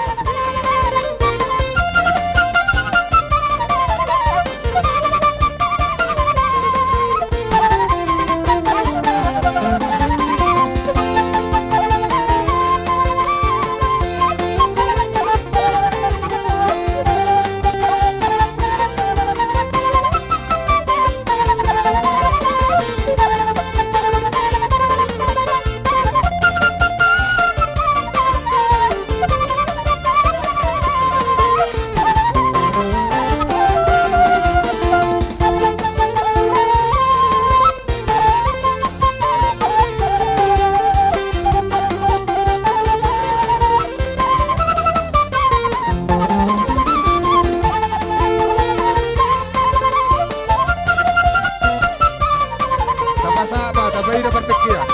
Tapasahat ma, tapaida partingkian.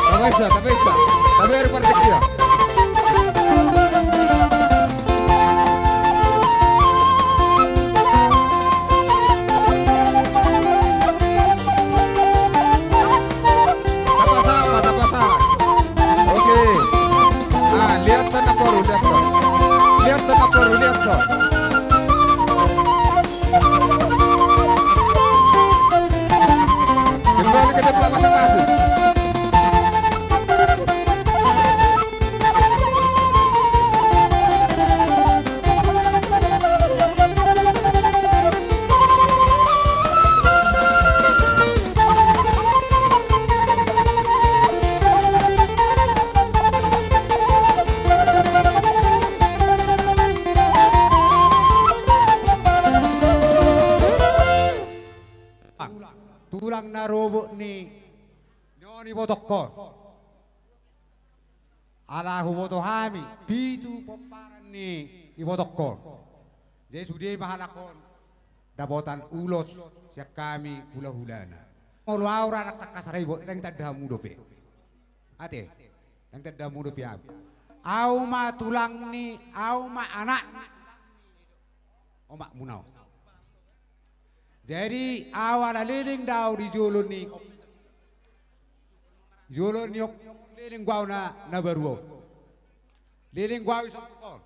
Tapaisa, tapaisa. Tapaida partingkian. Tapasahat ma, tapasahat. Oke. Ah, lihat na boru, lihat na. Lihat na boru, lihat na. Kembali ke tempat masing-masing. Tulang, tulang na robot ni, ni on ibotongkon. Ala huboto hami pitu pomparan ni ibotongkon. Jadi sude ma halak on dapotan ulos sian hami hulahulana. Molo au ra nang tangkas ra ibot, naeng tanda hamu dope. Ate, naeng tanda hamu dope au. Au ma tulang ni, au ma anak ni omakmuna on. Jadi au ala leleng do au di jolo ni, jolo ni on, leleng do au na, na baru on. Leleng do au di son on.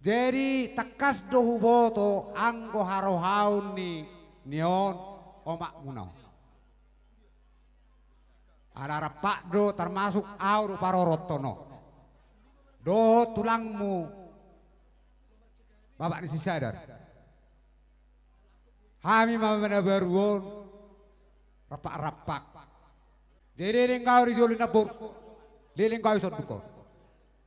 Jadi tangkas do huboto anggo harohaon ni, ni on omakmuna on. Ala rampak do, termasuk au do parorot on. Dohot tulangmu, bapak ni si Sadar. Hami ma na baru on rampak-rampak. Jadi leleng do au di jolo ni namboru. Leleng do au di son on.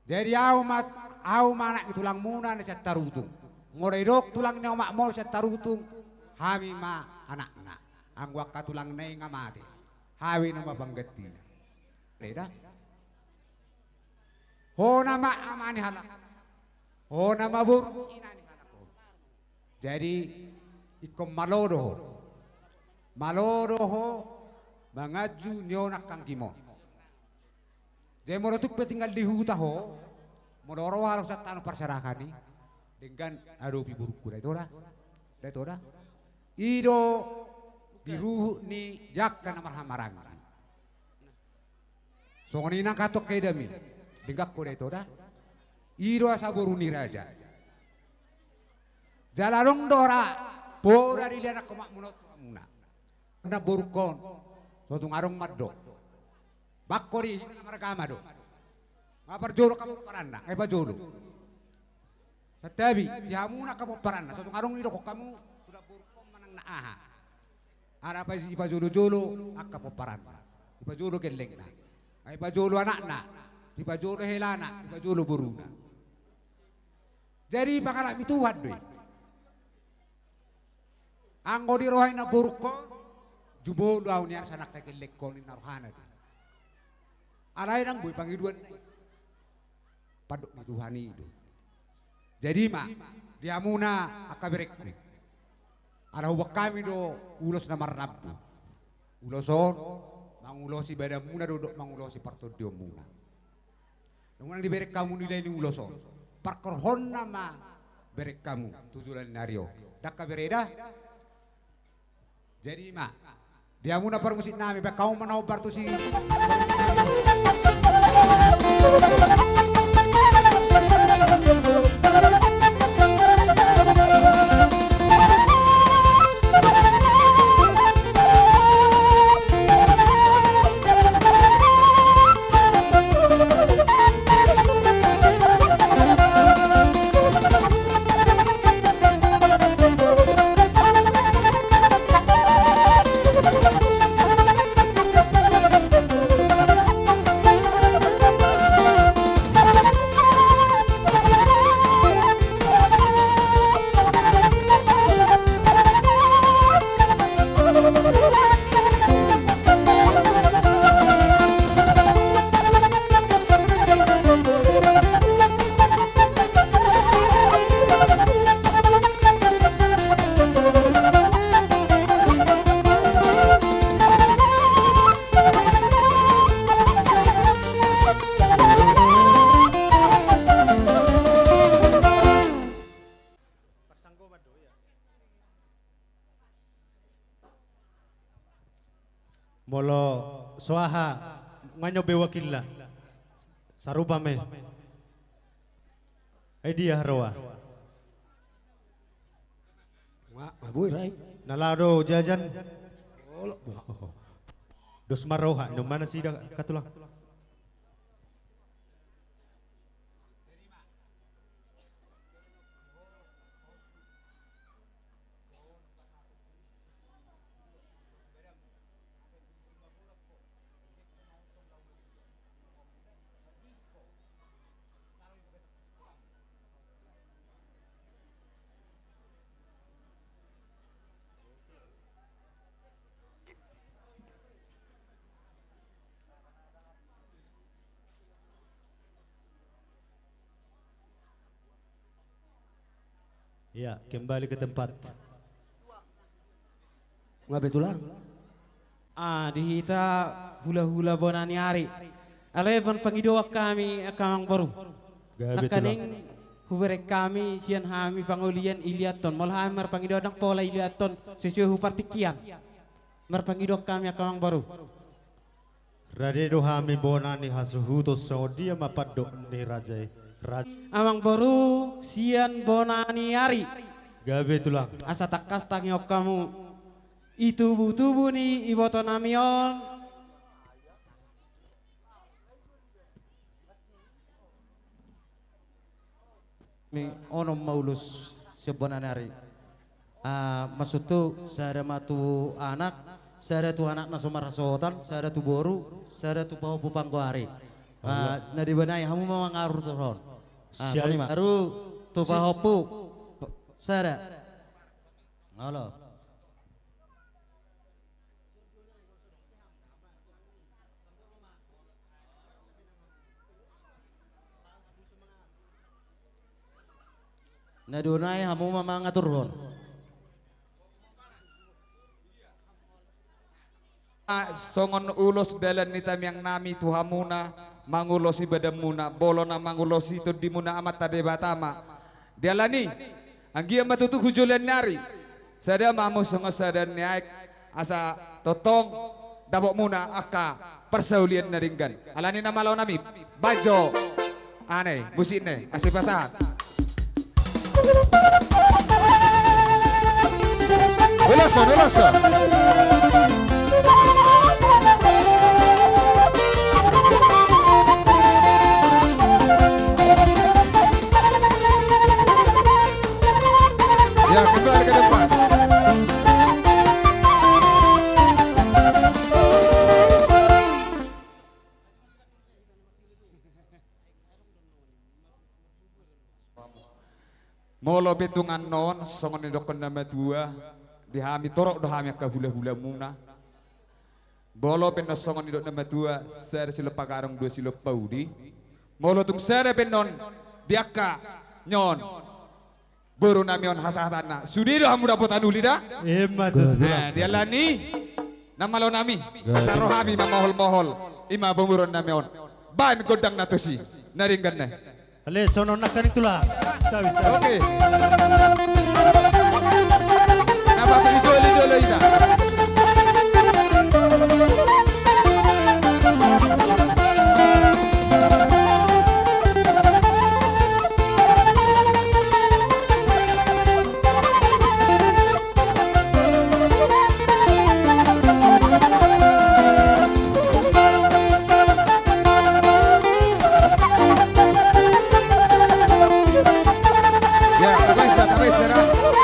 Jadi au ma, au ma anak ni tulangmuna na sian Tarutung. Molo didok tulang ni omakmu sian Tarutung, hami ma anakna. Anggo angka tulangna i nga mate, hami nama panggantina. Leda. Ho nama ama ni halak. Ho nama boru ina ni halak on. Jadi ingkon malo do ho. Malo do ho manganju ni on angka anggim on. Jadi molo tung pe tinggal di huta ho, molo ro halak sian tano parserahan i, denggan adopi borungku, da ito da. Da ito da. I do di ruhut ni angka na marhahamaranggi. Songon i nang hato kedami. Denggan ho da ito da. I do asa boru ni raja. Jala adong do ra poda dilehon angka na boru on. So tung adong mandok. Bangko di marga ma do. Nga parjolo angka pomparanna, nga i pajolo. Santabi, di hamuna angka pomparanna, so tung adong didok hamu tu namboru on manang na aha. Ala i pajolo-jolo angka pomparanna. I pajolo gellengna. Nga i pajolo anakna. I pajolo helana, i pajolo boruna. Jadi pangalap ni Tuhan do i. Anggo di roha ni namboru on, jumolo au nian asa nangkin gelleng ho ninna rohana do. Alai ndang boi pangidoan na i. Pandok ni Tuhan i do. Jadi ma, di hamuna angka berengku. Ala huboan hami do ulos na marrambu. Ulos on, mangulosi badanmuna do dohot mangulosi partondionmuna. Nunga dibereng hamu nilai ni ulos on. Parhorhonna ma bereng hamu tu joloan ni ari on. Ndang bere da. Jadi ma, di hamuna parmusik nami, baen hamu ma na hombar tu si. Molo so aha, nga nyobe wakilna. Sarupa ma i. Ai dia haroa. Nga, nga boi rai. Na laho do jajan. Olo. Dos ma roha, nyoman nasida, hatulang. Ya, kembali ke tempat. Nga betulan. Ah, di hita hulahula bona ni ari. Alai marpangidoan hami angka amangboru. Gabe tulang. Nangkaning hubereng hami sian hami pangolian i liathon. Molo hami marpangidoan ndang pola i liathon sesuai hu partingkian. Marpangidoan hami angka amangboru. Rade do hami bona ni hasuhuton songon dia ma pandok ni raja i. Raja. Amangboru sian bona ni ari. Gabe tulang. Asa tangkas tangihon hamu. I tubutubu ni ibotonami on. Ni onom ma ulos sian bona ni ari. Ah, maksudhu, sada ma tu anak, sada tu anak na so marhasohotan, sada tu boru, sada tu pahompu panggoari. Ah, na deba nai hamu ma mangaturhon. Ah, sian songon i ma. Aru tu pahompu. Sada. Olo. Na dua nai hamu ma mangaturhon. Ah, songon ulos dalan ni tamiang nami tu hamuna, mangulosi badanmuna, bolon na mangulosi tondimuna Amanta Debata ma. Dialani, anggiat ma tutu hu joloan ni ari. Sada ma hamu songon sada ni aek, asa tongtong dapotmuna angka parsaulian na denggan. Alani na malo nami, baen jo. Aha i, musikna i, asa pasahat. Ulos on, ulos on. Ya, kembali ke depan. Molo pe tung annon songon nidokkon na matua, di hami torop do hami angka hulahulamuna. Molo pe annon songon nidok na matua, sada silompa gadong dua silompa uli. Molo tung sada pe annon di angka nion boru nami on hasahatanna, sude do hamu dapotan uli da? Ima tutu. Nah, di alani na malo nami, asa ro hami mamoholmohol, ima pamoruon nami on. Baen gondang na tosi, na denggan na i. Ale, songon on nangkaning tulang. Bisa, bisa. Oke. Napa tu ijoli-joli ita? Ya, tabaen sa, tabaen sa da.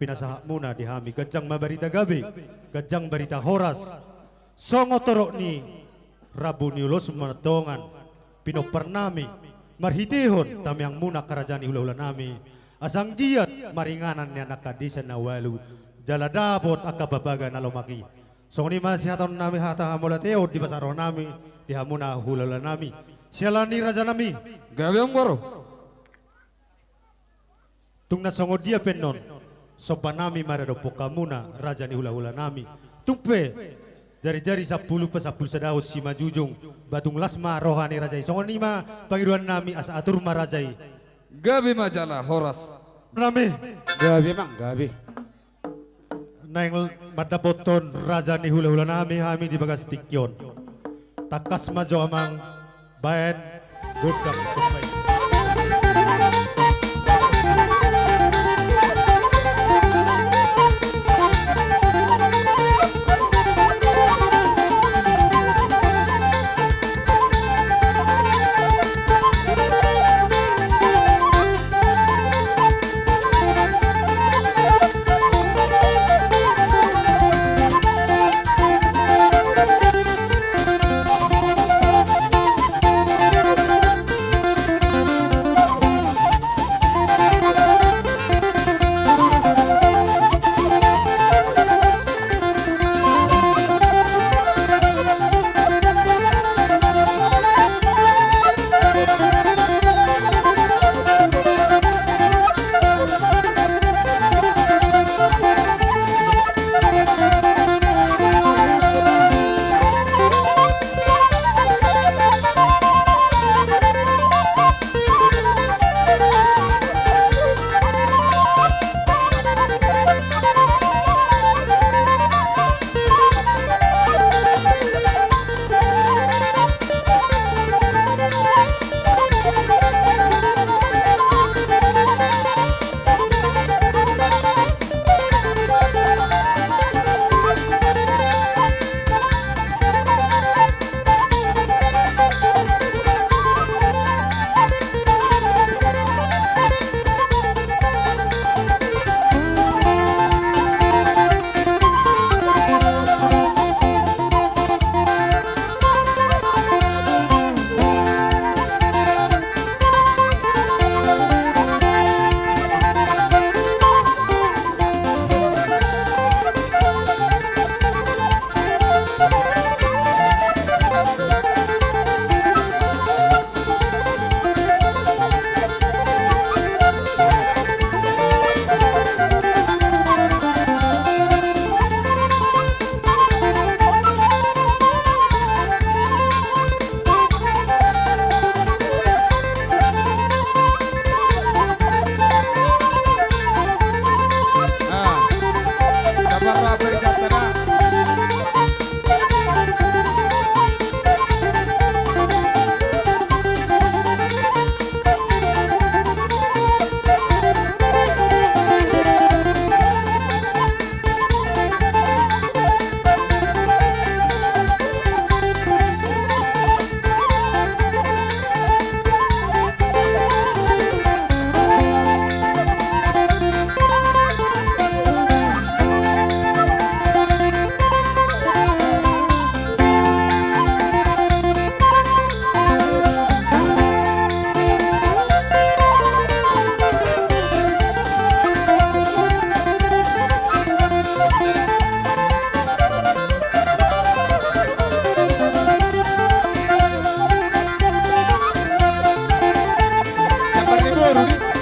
na sahatmuna di hami, ganjang ma barita gabe, ganjang barita horas. Songon torop ni rambu ni ulos manontongan pinomparnami, marhitehon tamiangmuna angka raja ni hulahulanami, asa anggiat maringanan ni angka desa na ualu, jala dapot angka babaga na lomak i. Songon i ma sihatahononnami hata hamauliateon di bagasan rohanami di hamuna hulahulanami. Siala ni rajanami. Gabe, amang boru. Tung na songon dia pe annon sombanami maradophon hamuna raja ni hulahulanami. Tung pe jarijari sampulu pasampulu sadahon simanjujung, ba tung las ma roha ni raja i. Songon i ma pangidoannami asa atur ma raja i. Gabe ma jala horas. Nami. Gabe, amang, gabe. Naeng mandapothon raja ni hulahulanami hami di bagas tingki on. Tangkas ma jo, amang, baen gondang somba i.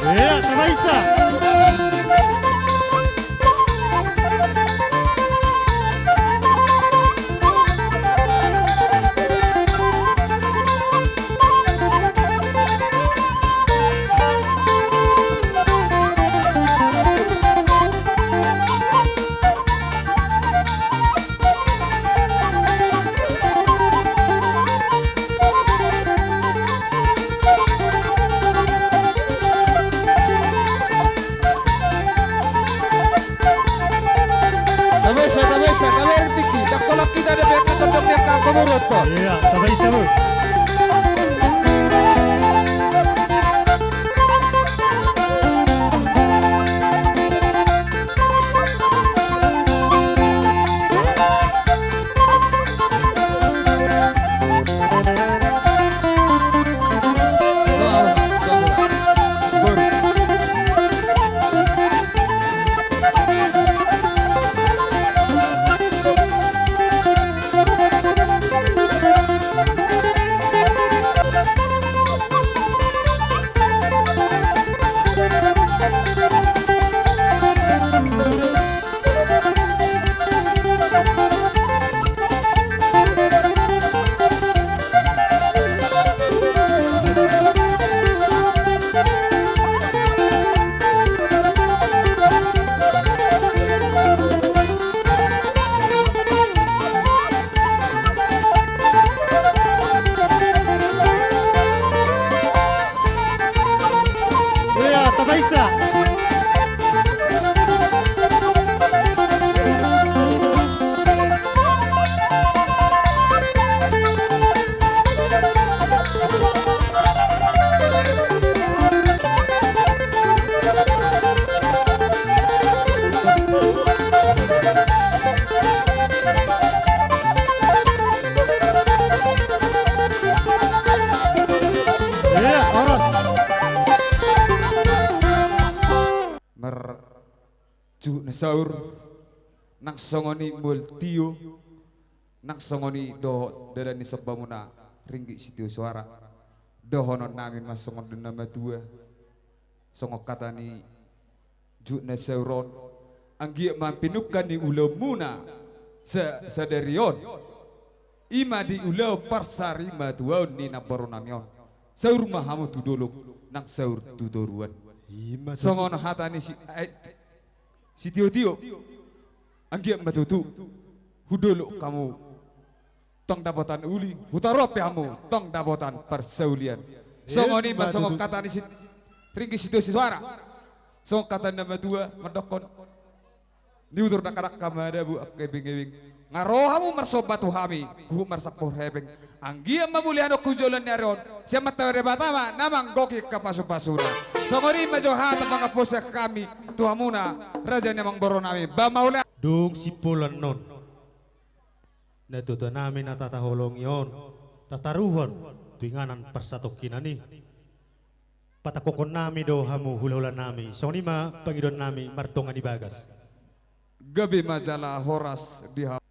Iya, sama isa. Tabesa, tabesa, tabereng tingki. Ndang pola hita dope angka tondong ni angka boru on. Iya, tabesa, boru. Juhut na saur, nang songon i mual tio, nang songon i dohot dalan ni sombamuna ringgit sitio soara. Dohonon nami ma songon na matua, songon hata ni juhut na saur on, anggiat ma pinungka ni ulaonmuna sa-, sadari on, i ma di ulaon parsarimatuaon ni namboru nami on. Saur ma hamu tu dolok, nang saur tu toruan. I ma tutu. Songon hata ni si-, ai-, sitiotio, anggiat ma tutu hu dolok hamu tong dapotan uli, hu toruan pe hamu tong dapotan parsaulian. I ma tutu. Songon i ma songon hata ni si-, ringgit sitio soara. Songon hata ni na matua mandokkon, niudur dakdanak ma dabu angka ibingebing. Nga ro hamu marsomba tu hami, huhut marsampur hepeng. Anggiat ma mulianon tu joloan ni ari on, sian Amanta Debata ma na manggohi angka pasupasuna. Songon i ma jo hata pangampu sian hami tu hamuna, raja ni amangboru nami, ba mauliate. Dung simpul annon, natuatua nami na tataholongi on, tataruhon tu inganan parsatongkinan i. Patangkokhon nami do hamu hulahula nami, songon i ma pangidoan nami martonga ni bagas. Gabe ma jala horas di ha-,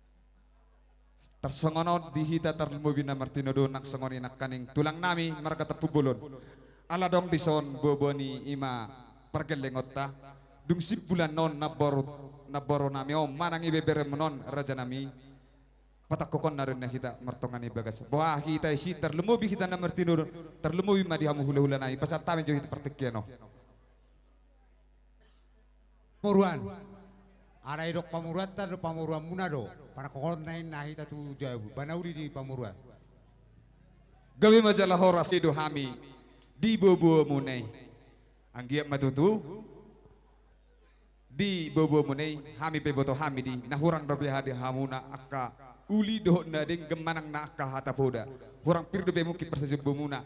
tarsongon on di hita tarlumobi na martinodohon nang songon i nangkaning tulang nami marga Tampubolon. Ala adong dison boaboa ni i ma pargellengonta. Dung simpul annon namboru, namboru nami on manang ibeberemuna on raja nami. Patangkokhon na do inna hita martonga ni bagas. Boha hita i si tarlumobi hita na martinodohon, tarlumobi ma di hamu hulahula nami, pasahat hami jo hita partingkian on. Pamoruan. Ala didok pamoruanta do pamoruanmuna do. Patangkokhon na inna hita tu jabu. Ba na uli di pamoruan. Gabe ma jala horas i do hami di boaboamuna i. Anggiat ma tutu di boaboamuna i, hami pe boto hami di, na hurang dope hadi hamuna angka uli dohot na denggan manang na angka hata poda. Hurang pir dope mungkin parsajumpamuna.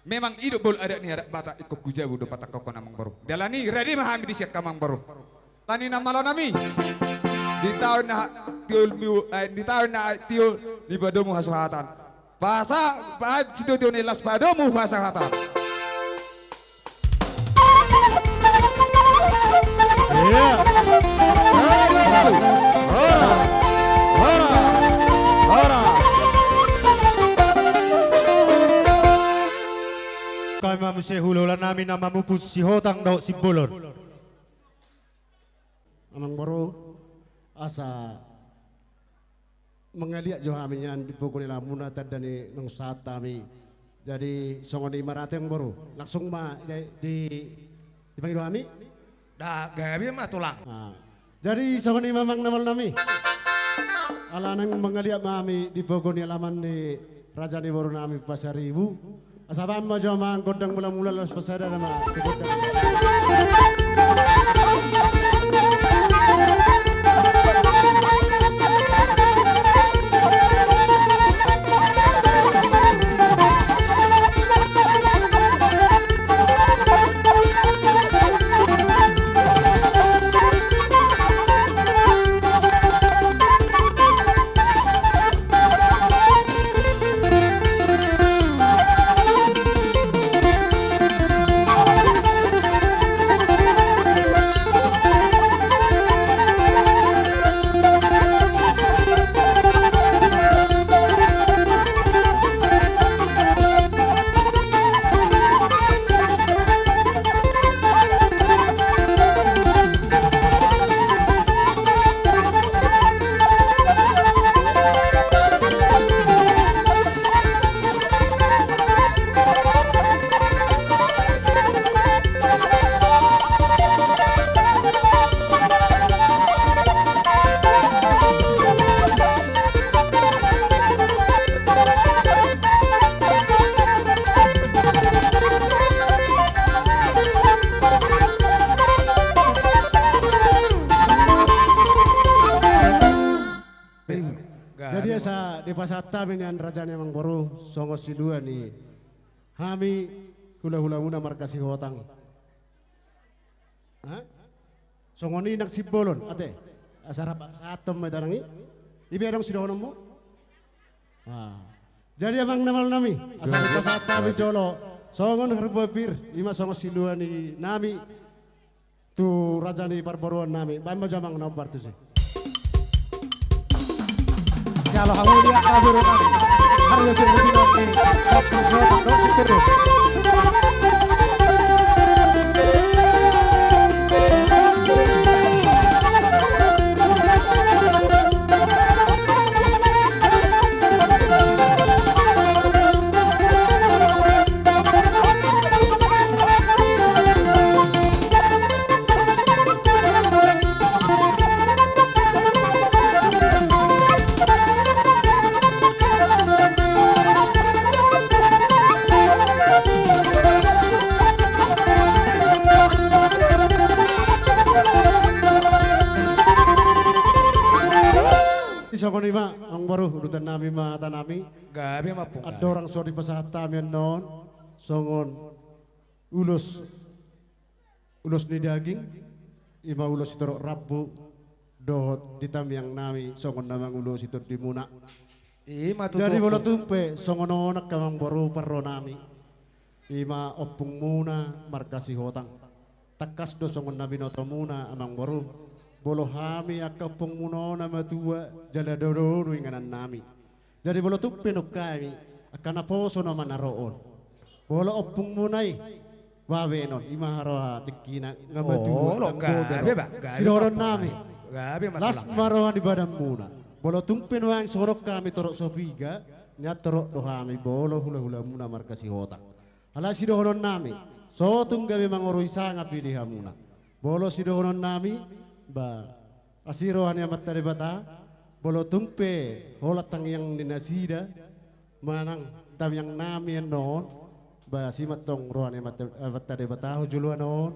Memang i do boru adat ni adat Batak, ingkon hu jabu do patangkokhon amangboru. Dalan i rade ma hami di sian amangboru. Dalan i na malo nami. Di taon na tiul miu-, eh, di taon na tiul dipadomu hasahatan. Pasa, pa-, sitio-tio ni las padomu hasahatan. Iya. Satu, dua, satu. Hora. Hora. Hora. Hami ma muse hulahula nami na mamupus Sihotang dohot Simbolon. Amangboru, asa mangaliat jo hami nian di pogu ni alamanmuna tanda ni naung sahat hami. Jadi songon i ma rade amangboru. Langsung ma di, di, dipangido hami. Da, gabe ma tulang. Ah. Jadi songon i ma amang na malo nami. Ala naeng mangaliat ma hami di pogu ni alaman ni raja ni boru nami Pasaribu. Asa bahen ma jo amang gondang mulamula laos pasada nama. Jadi asa dipasahat hami nian raja ni amangboru songon silua ni hami hulahulamuna marga Sihotang. Ha? Songon i nang Simbolon, ate. Asa rap pasahathon ma hita nang i. I pe adong sidohononmu? Ah. Jadi amang na malo nami, asa dipasahat hami jolo songon harbua pir, i ma songon silua ni nami. Tu raja ni parboruon nami, baen ma jo amang na hombar tusi. Jalo hamu liat na boru nami. Harga tu boru nami. Waktu so, no, si boru. Songon i ma, amangboru, udutan nami ma hata nami. Gabe ma, Ompung. Andorang so dipasahat hami annon songon ulos, ulos ni daging, i ma ulos sitorop rambu dohot di tamiang nami songon na mangulosi tondimuna. I ma tutu. Jadi molo tung pe songon on angka amangboru parro nami, i ma ompungmuna marga Sihotang. Tangkas do songon na binotomuna, amangboru, molo hami angka ompungmuna on na matua jala dodonu inganan nami. Jadi molo tung pe nunga hami angka naposo nama na ro on, molo ompungmuna i, babenon, i ma haroa tingkina, nga matua, olo, nga gabe, bote ro. Ba, gabe. Sidohonon nami, gabe ma, las tulang, ma roha ni badanmuna. Molo tung pe nuaeng songon on hami torop so piga, nian torop do hami molo hulahulamuna marga Sihotang. Alai sidohonon nami, so tung gabe mangorui sanga pe di hamuna. Molo sidohonon nami, ba, asi roha ni Amanta Debata, molo tung pe holan tangiang ni nasida manang tamiang nami annon, ba, asi ma tong roha ni Amanta, Amanta Debata tu joloan on,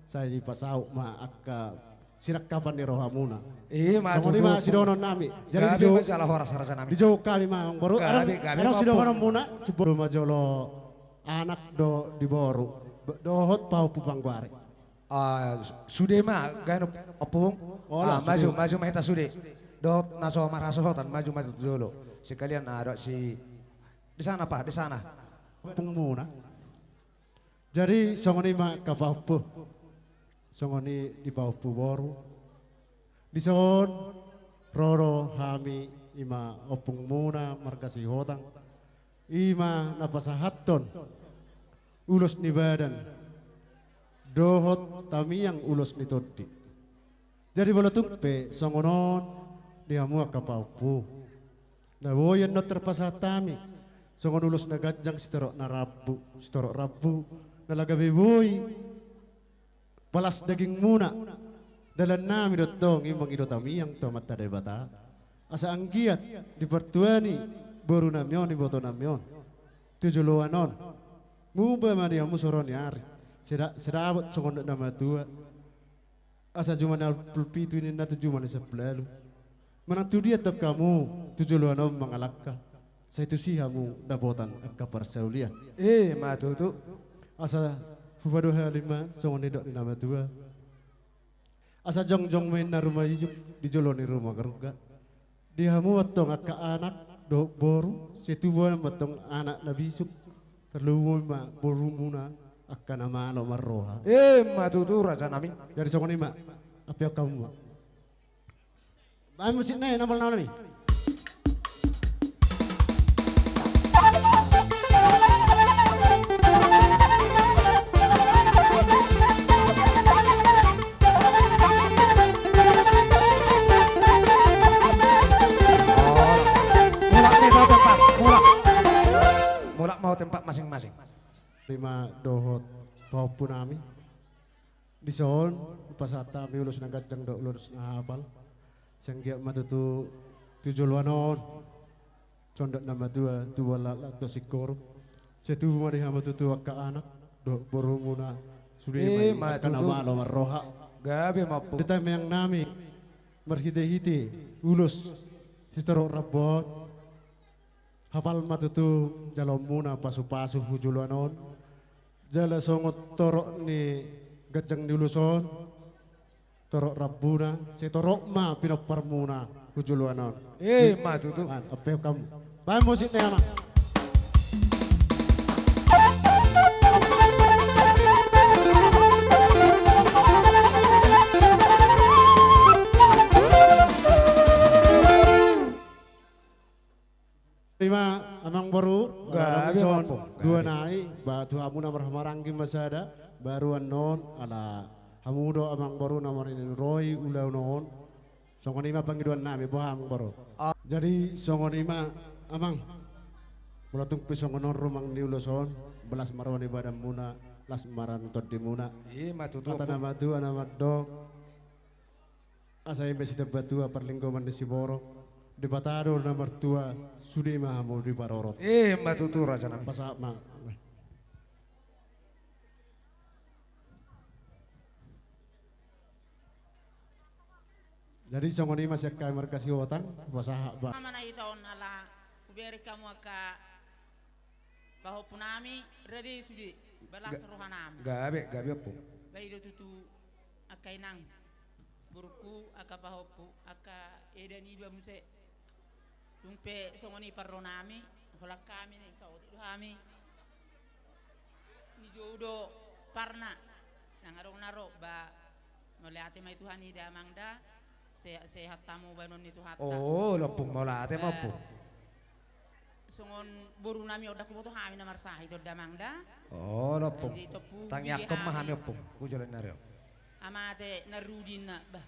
sai dipasaut ma angka sinangkapan ni rohamuna. I ma tutu. Songon i ma sidohonon nami. Jadi gabe dijou-, ma jala horas, raja nami. Dijou hami ma, amangboru. Gabe, gabe ma, amangboru. Adong sidohononmuna, siboru ma jolo anak dohot di boru, dohot pahompu panggoari. Ah, su-, sude ma, gabe, ompung. Olo, ah, sude. Maju, maju ma hita sude. Dohot na so marhasohotan, maju, maju tu jolo. Sekalian, ah, dohot si, di sana, Pak, di sana. Ompungmuna. Jadi songon i ma angka pahompu. Songon i di pahompu boru. Dison ro do hami, i ma ompungmuna marga Sihotang, i ma na pasahathon ulos ni badan dohot tamiang ulos ni tondi. Jadi molo tung pe songon on di hamu angka pahompu, na boi annon tarpasahat hami songon ulos na ganjang sitorop na rambu, sitorop rambu, na laho gabe boi palas dagingmuna. Dalan nami do tong i mangido tamiang tu Amanta Debata, asa anggiat di partua ni boru nami on, iboto nami on, tu joloan on, muba ma di hamu so ro ni ari, sada-, sadapot songon na matua. Asa juma ni ualu pitu ninna tu juma ni sampulu ualu. Manang tu dia tong hamu tu joloan on mangalangka, sai tusi hamu dapotan angka parsaulian. I ma tutu. Asa hupadohali ma songon nidok ni na matua. Asa jongjong ma inna ruma ijuk di jolo ni ruma garuga. Di hamu antong angka anak dohot boru, sai tubu ma antong anak na bisuk, tarlumobi ma borumuna angka na malo marroha. I ma tutu, raja nami. Jadi songon i ma, ampe hamu ma. Baen musik nai, na molo na nami. Mulak ma ho tempat, mulak. Mulak ma ho tempat masing-masing. Ima dohot pahompu nami. Dison, hupasahat hami ulos na ganjang dohot ulos na hapal. Sai anggiat ma tutu tu joloan on, condok na matua, tubuan laklak dohot singkoru. Sai tubu ma di hamu tutu angka anak dohot borumuna. Sude ma i, angka na malo marroha. Gabe ma, ompung. Di tamiang nami marhite-hite ulos sitorop rambu on. Hapal ma tutu jaloonmuna pasu-pasu tu joloan on. Jala songon torop ni ganjang ni ulos on, torop rambuna, sai torop ma pinomparmuna tu joloan on. I ma tutu. Ampe hamu. Baen musik nai, amang. Ima amangboru, ala adong dison dua nai, ba tu hamu na marhahamaranggi ma sada, baru annon, ala hamu do amangboru na mariniroi ulaon on. Songon i ma pangidoan nami, boha amangboru? Jadi songon i ma amang. Molo tung pe songon on rumang ni ulos on, las ma roha ni badanmuna, las ma roha ni tondimuna. Ima tutu. Hata na matua na mandok. Asa i ma sitambatua parlinggoman ni siborok, Debata do na martua, sude ma hamu diparorot. Ima tutu raja nami. Pasahat ma. Jadi songon i ma sian hami marga Sihotang, pasahat ma. Ama na hita on ala hubereng hamu angka pahompu nami, rade sude, balas roha nami. Gabe, gabe ompung. Ba i do tutu angka inang, borungku, angka pahompu, angka eda niba muse. Dung pe songon i parro nami, holan hami ni saotik do hami. Nijou do parna, nang adong na ro, ba mauliate ma i Tuhan i da amang da. Sehat-sehat hamu baenon ni Tuhanta. Olo ompung, mauliate ma ompung. Songon boru nami on da huboto hami na marsahit on da amang da. Olo ompung. Tangiangkon ma hami ompung, hujolo ni ari on. Amate na rudi na bah.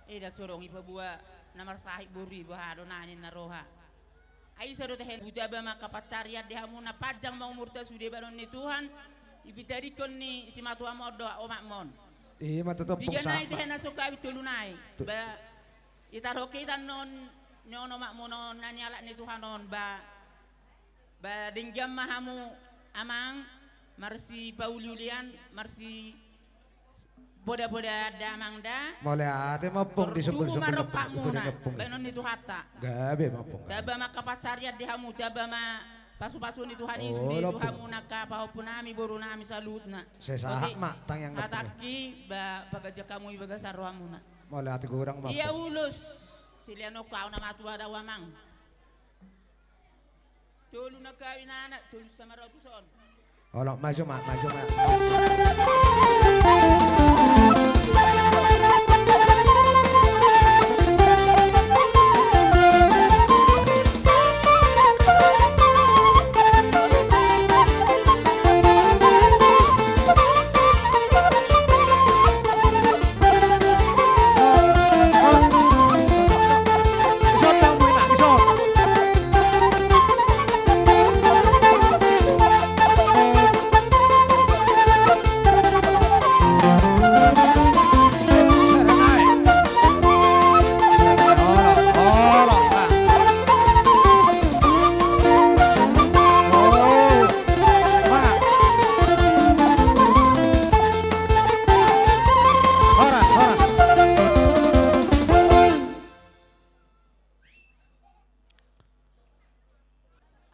Eda so adong i paboa na marsahit boru i, boha do na ninna roha. Ai so do tehen, hutaba ma angka pansarian di hamuna, panjang ma umurta sude baenon ni Tuhan. Dipitadingkon ni simatuam on do omakmon. Ima tutu ompung. Piga nai tehen na so hami tolu nai. Ba itarokke hita non, non omakmon on na nialap ni Tuhan on ba. Ba denggan ma hamu amang, marsipauliulian, marsi poda-poda da amang da. Mauliate ma ompung. Tubu ma rohangmuna baenon ni Tuhanta. Gabe ma ompung. Taba ma angka pansarian di hamu, taba ma pasupasu ni Tuhan i sude tu hamuna angka pahompu nami, boru nami saluhutna. Sesahat ma tangiang hatangki, ba paganjang hamu i bagasan rohamuna. Mauliate godang ma ompung. Ia ulos silean on, au na matua da au amang. Tolu na kawin anak, tolu sama rotus on. Olo, maju ma, maju ma. Horas, horas.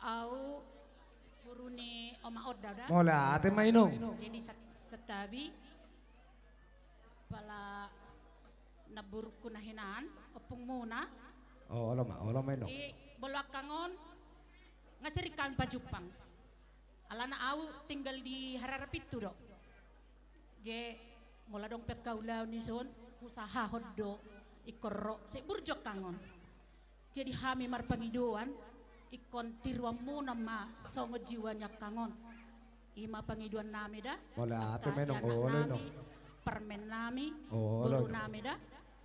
Au boru ni omak on da au da. Mauliate ma inong. Jadi sat-, santabi. Pala na borungku na hinan, ompungmuna. O, olo ma, olo ma inong. Jadi molo angka on, nga sering hami pajumpang. Alana au tinggal di Harara Pintu do. Jadi molo adong pe angka ulaon dison, husahahon do ingkon ro, sai burju angka on. Jadi hami marpangidoan, ingkon tiruanmuna ma songon jiwa ni angka on. Ima pangidoan nami da. Mauliate ma inong, olo inong. Parmen nami, boru nami da.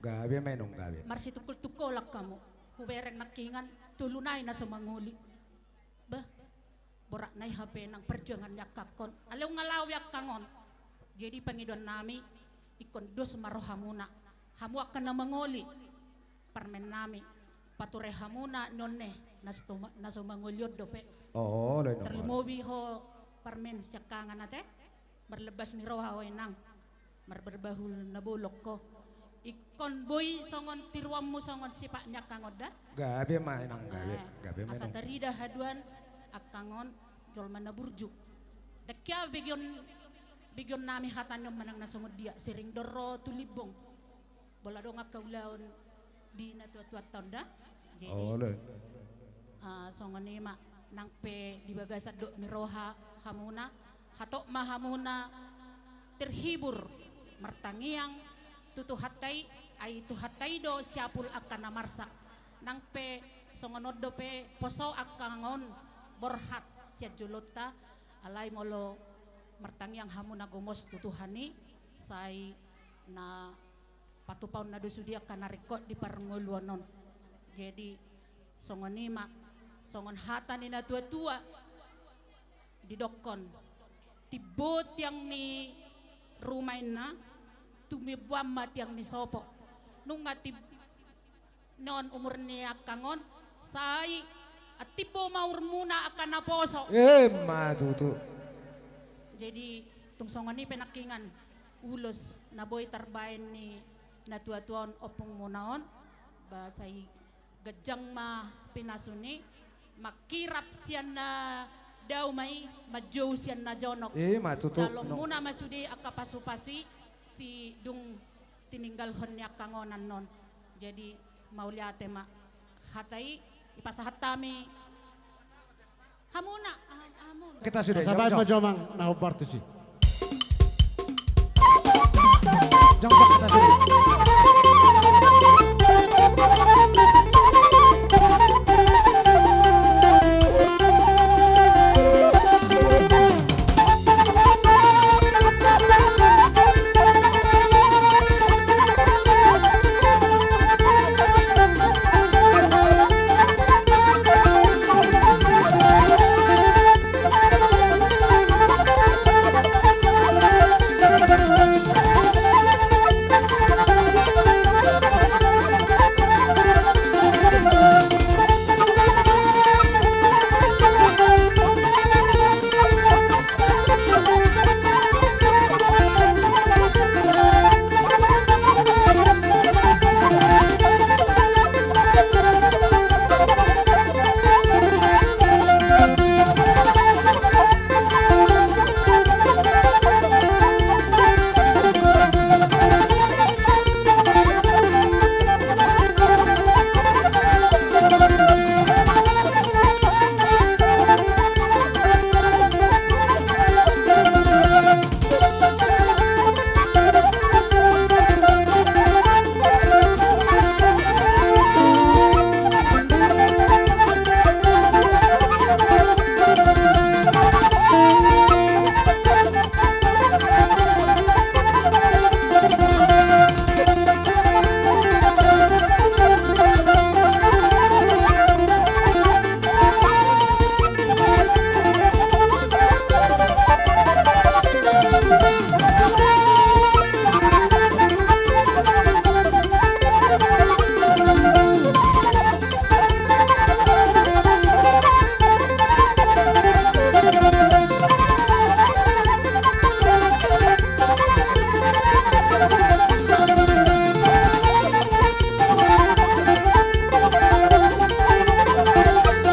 Gabe ma inong, gabe. Marsitungkol-tungkolan hamu. Hubereng nangkiningan tolu nai na so mangoli. Bah, borat nai hape nang perjuangan ni angka on. Alai nga lao be angka on. Jadi pangidoan nami, ingkon dos ma rohamuna. Hamu angka na mangoli. Parmen nami. Pature hamuna nonne, na so ma-, na so mangoli on dope. O, olo inong. Tarlumobi ho parmen siangkangan ate. Marlebas ni roha ho inang. Marbahul na bolong ho. Ingkon boi songon tiruanmu songon sipat ni angka on da. Gabe ma inang, gabe. Gabe ma inong. Asa tarida haduan angka on jolma na burju. Dang hea begeon, begeon nami hata ni on manang na songon dia, sering do ro tu Limbong. Molo adong angka ulaon di natuatuanta on da. Jadi, ah, songon i ma nang pe di bagasan dok ni roha hamuna, hatop ma hamuna terhibur martangiang tu Tuhanta i, ai Tuhanta i do siapul angka na marsak. Nang pe Songon on dope poso angka angon borhat sian jolonta, alai molo martangiang hamu na gomos tu Tuhan i, sai na patupaonna do sude angka na ringkot di parngoluon on. Jadi, songon i ma, songon hata ni na tua-tua, didokkon, timbo tiang ni ruma inna, tumimboan ma tiang ni sopo. Nunga tim-, non umur ni angka on, sai atimbo ma umurmuna angka naposo. Emma tutu. Jadi, tung songon i pe nangkiningan ulos na boi tarbaen ni na tua-tua on ompungmuna on, ba sai ganjang ma pinasuna i, mangkirap sian na dao ma i, manjou sian na jonok. Emma tutu. Jaloonmuna ma sude angka pasu-pasu i, ti dung tininggalhon ni angka angon annon. Jadi, mauliate ma. Hata i, dipasahat hami. Hamuna, ah, hamuna. Kita sudah, pasahat ma jomjom. Jomang, na hombar tusi. Jomjom kita sudah.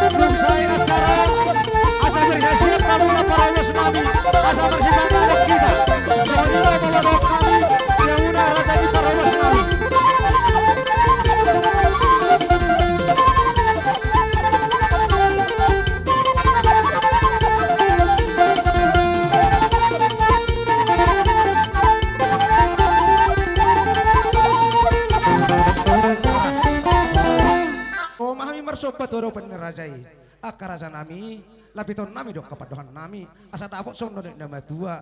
Nunga sai acara, asa marsiap hamu na paraulos nami, asa marsiap hamu na kita. Songon i ma paraulos nami, dia una raja ni paraulos nami. Horas. Horas. Hami marsomba tu adopan ni raja i. Angka raja nami, lapitonnami do angka pandohannami. Asa dapot songon na nidok ni na matua.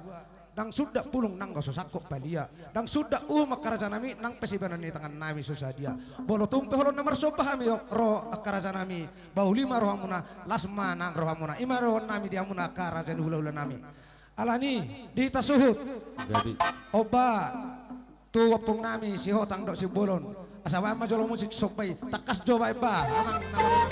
Ndang suda pulung nang so sangkot palia. Ndang suda uhum angka raja nami, nang pe sibahenon ni tangan nami so sadia. Molo tung pe holan na marsomba hami ro angka raja nami, ba uli ma rohamuna, las ma nang rohamuna. I ma dohonon nami di hamuna angka raja ni hula-hula nami. Alani, di hita suhut. Jadi. Omba, tu ompung nami, Sihotang dohot Simbolon. Asa baen ma jolo musik somba i, tangkas jo baen ba. Amang, amang.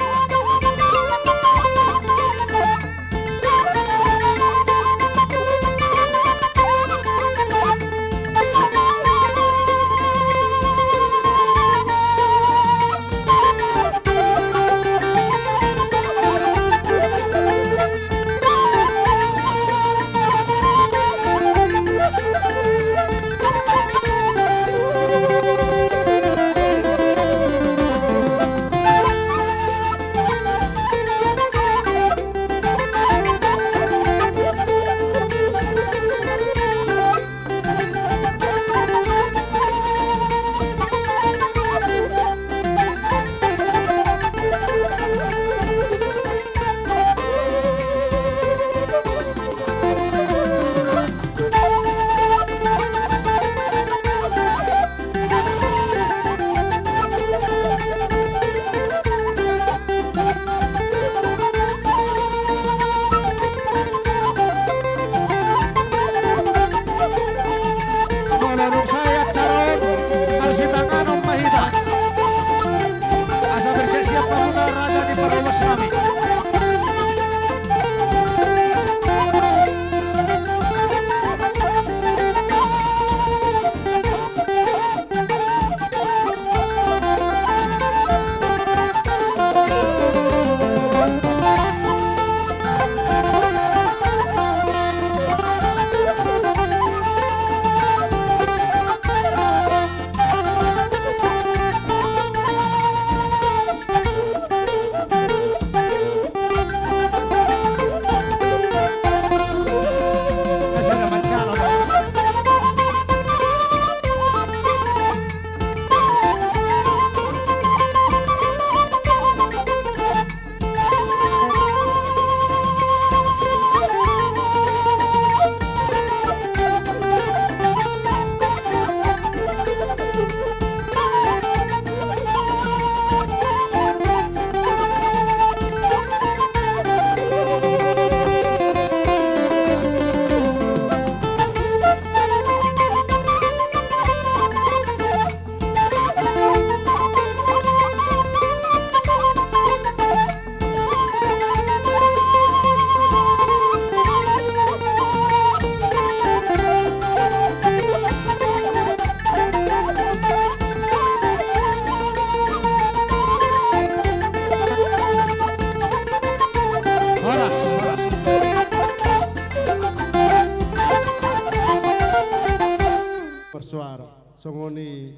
Songon i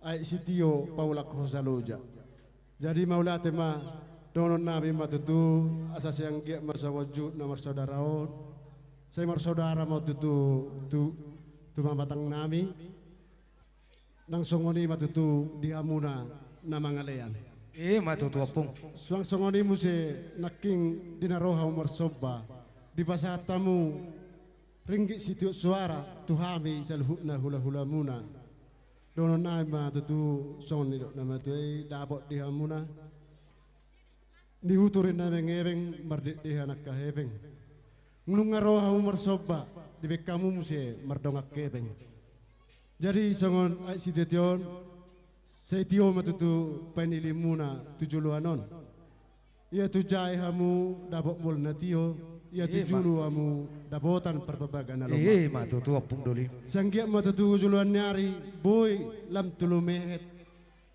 aek sitio paulak hosa loja. Jadi mauliate ma dohonon nami ma tutu, asa sai anggiat ma songon juhut na marsaudara on, sai marsaudara ma tutu tu, tu pamatang nami. Nang songon i ma tutu di hamuna na mangalean. I ma tutu, Ompung. Suang songon i muse nangkin di na ro hamu marsomba, dipasahat hamu ringgit sitiop suara tu hami saluhutna hulahulamuna. Dohonon nami ma tutu songon nidok na matua i, dapot di hamuna. Niutur inna mengebeng, mardekdehan angka hepeng. Nunga ro hamu marsomba, dibaen hamu muse mardongan hepeng. Jadi songon aek sitio on, sai tio ma tutu painillimuna tu joloan on. Ia tu jae hamu dapot mual na tio, ia tu julu hamu dapotan parbabaga na lomak. I ma tutu, Ompung Doli. Sai anggiat ma tutu joloan ni ari boi lam tu lumehet.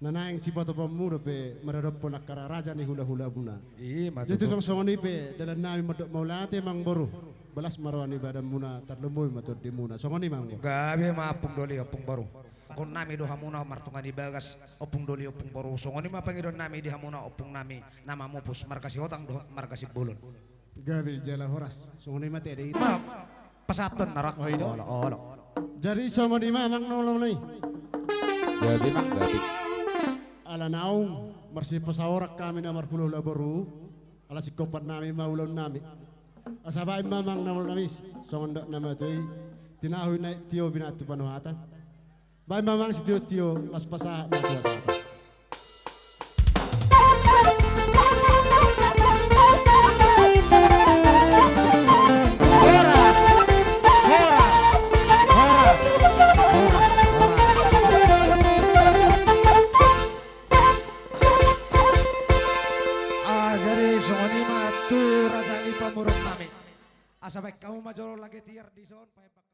Na naeng sipatupaonmu dope maradophon angka raraja ni hulahulamuna. I ma tutu. Jadi songon, songon i pe dalan nami mandok mauliate, Amangboru. Balas ma roha ni badanmuna, tarlumobi ma tondimuna. Songon i, Amangboru. Gabe ma, Ompung Doli, Ompung Boru. Pangkon nami do hamuna martonga ni bagas, Ompung Doli, Ompung Boru. Songon i ma pangidoan nami di hamuna, Ompung nami, na mamupus marga Sihotang dohot marga Simbolon. Gabe jala horas. Songon i ma, tede i. Ma, pasahaton na ra. Olo, olo. Jadi songon i ma, Amang, na ulaon nami. Gabe, Amang, gabe. Ala naung marsipasaoran hami na marhulahula boru, ala singkopan nami ma ulaon nami. Asa baen ma, Amang, na ulaon nami, songon nidok na matua i, tinahu na aek tio binahen tu panuhatan. Baen ma, Amang, sitiotio, laos pasahat ma tu hata. Horas, horas, horas, horas. Ah, jadi songon i ma tu raja ni pamoruon nami. Asa baen hamu ma jolo lage tiar dison, paepak.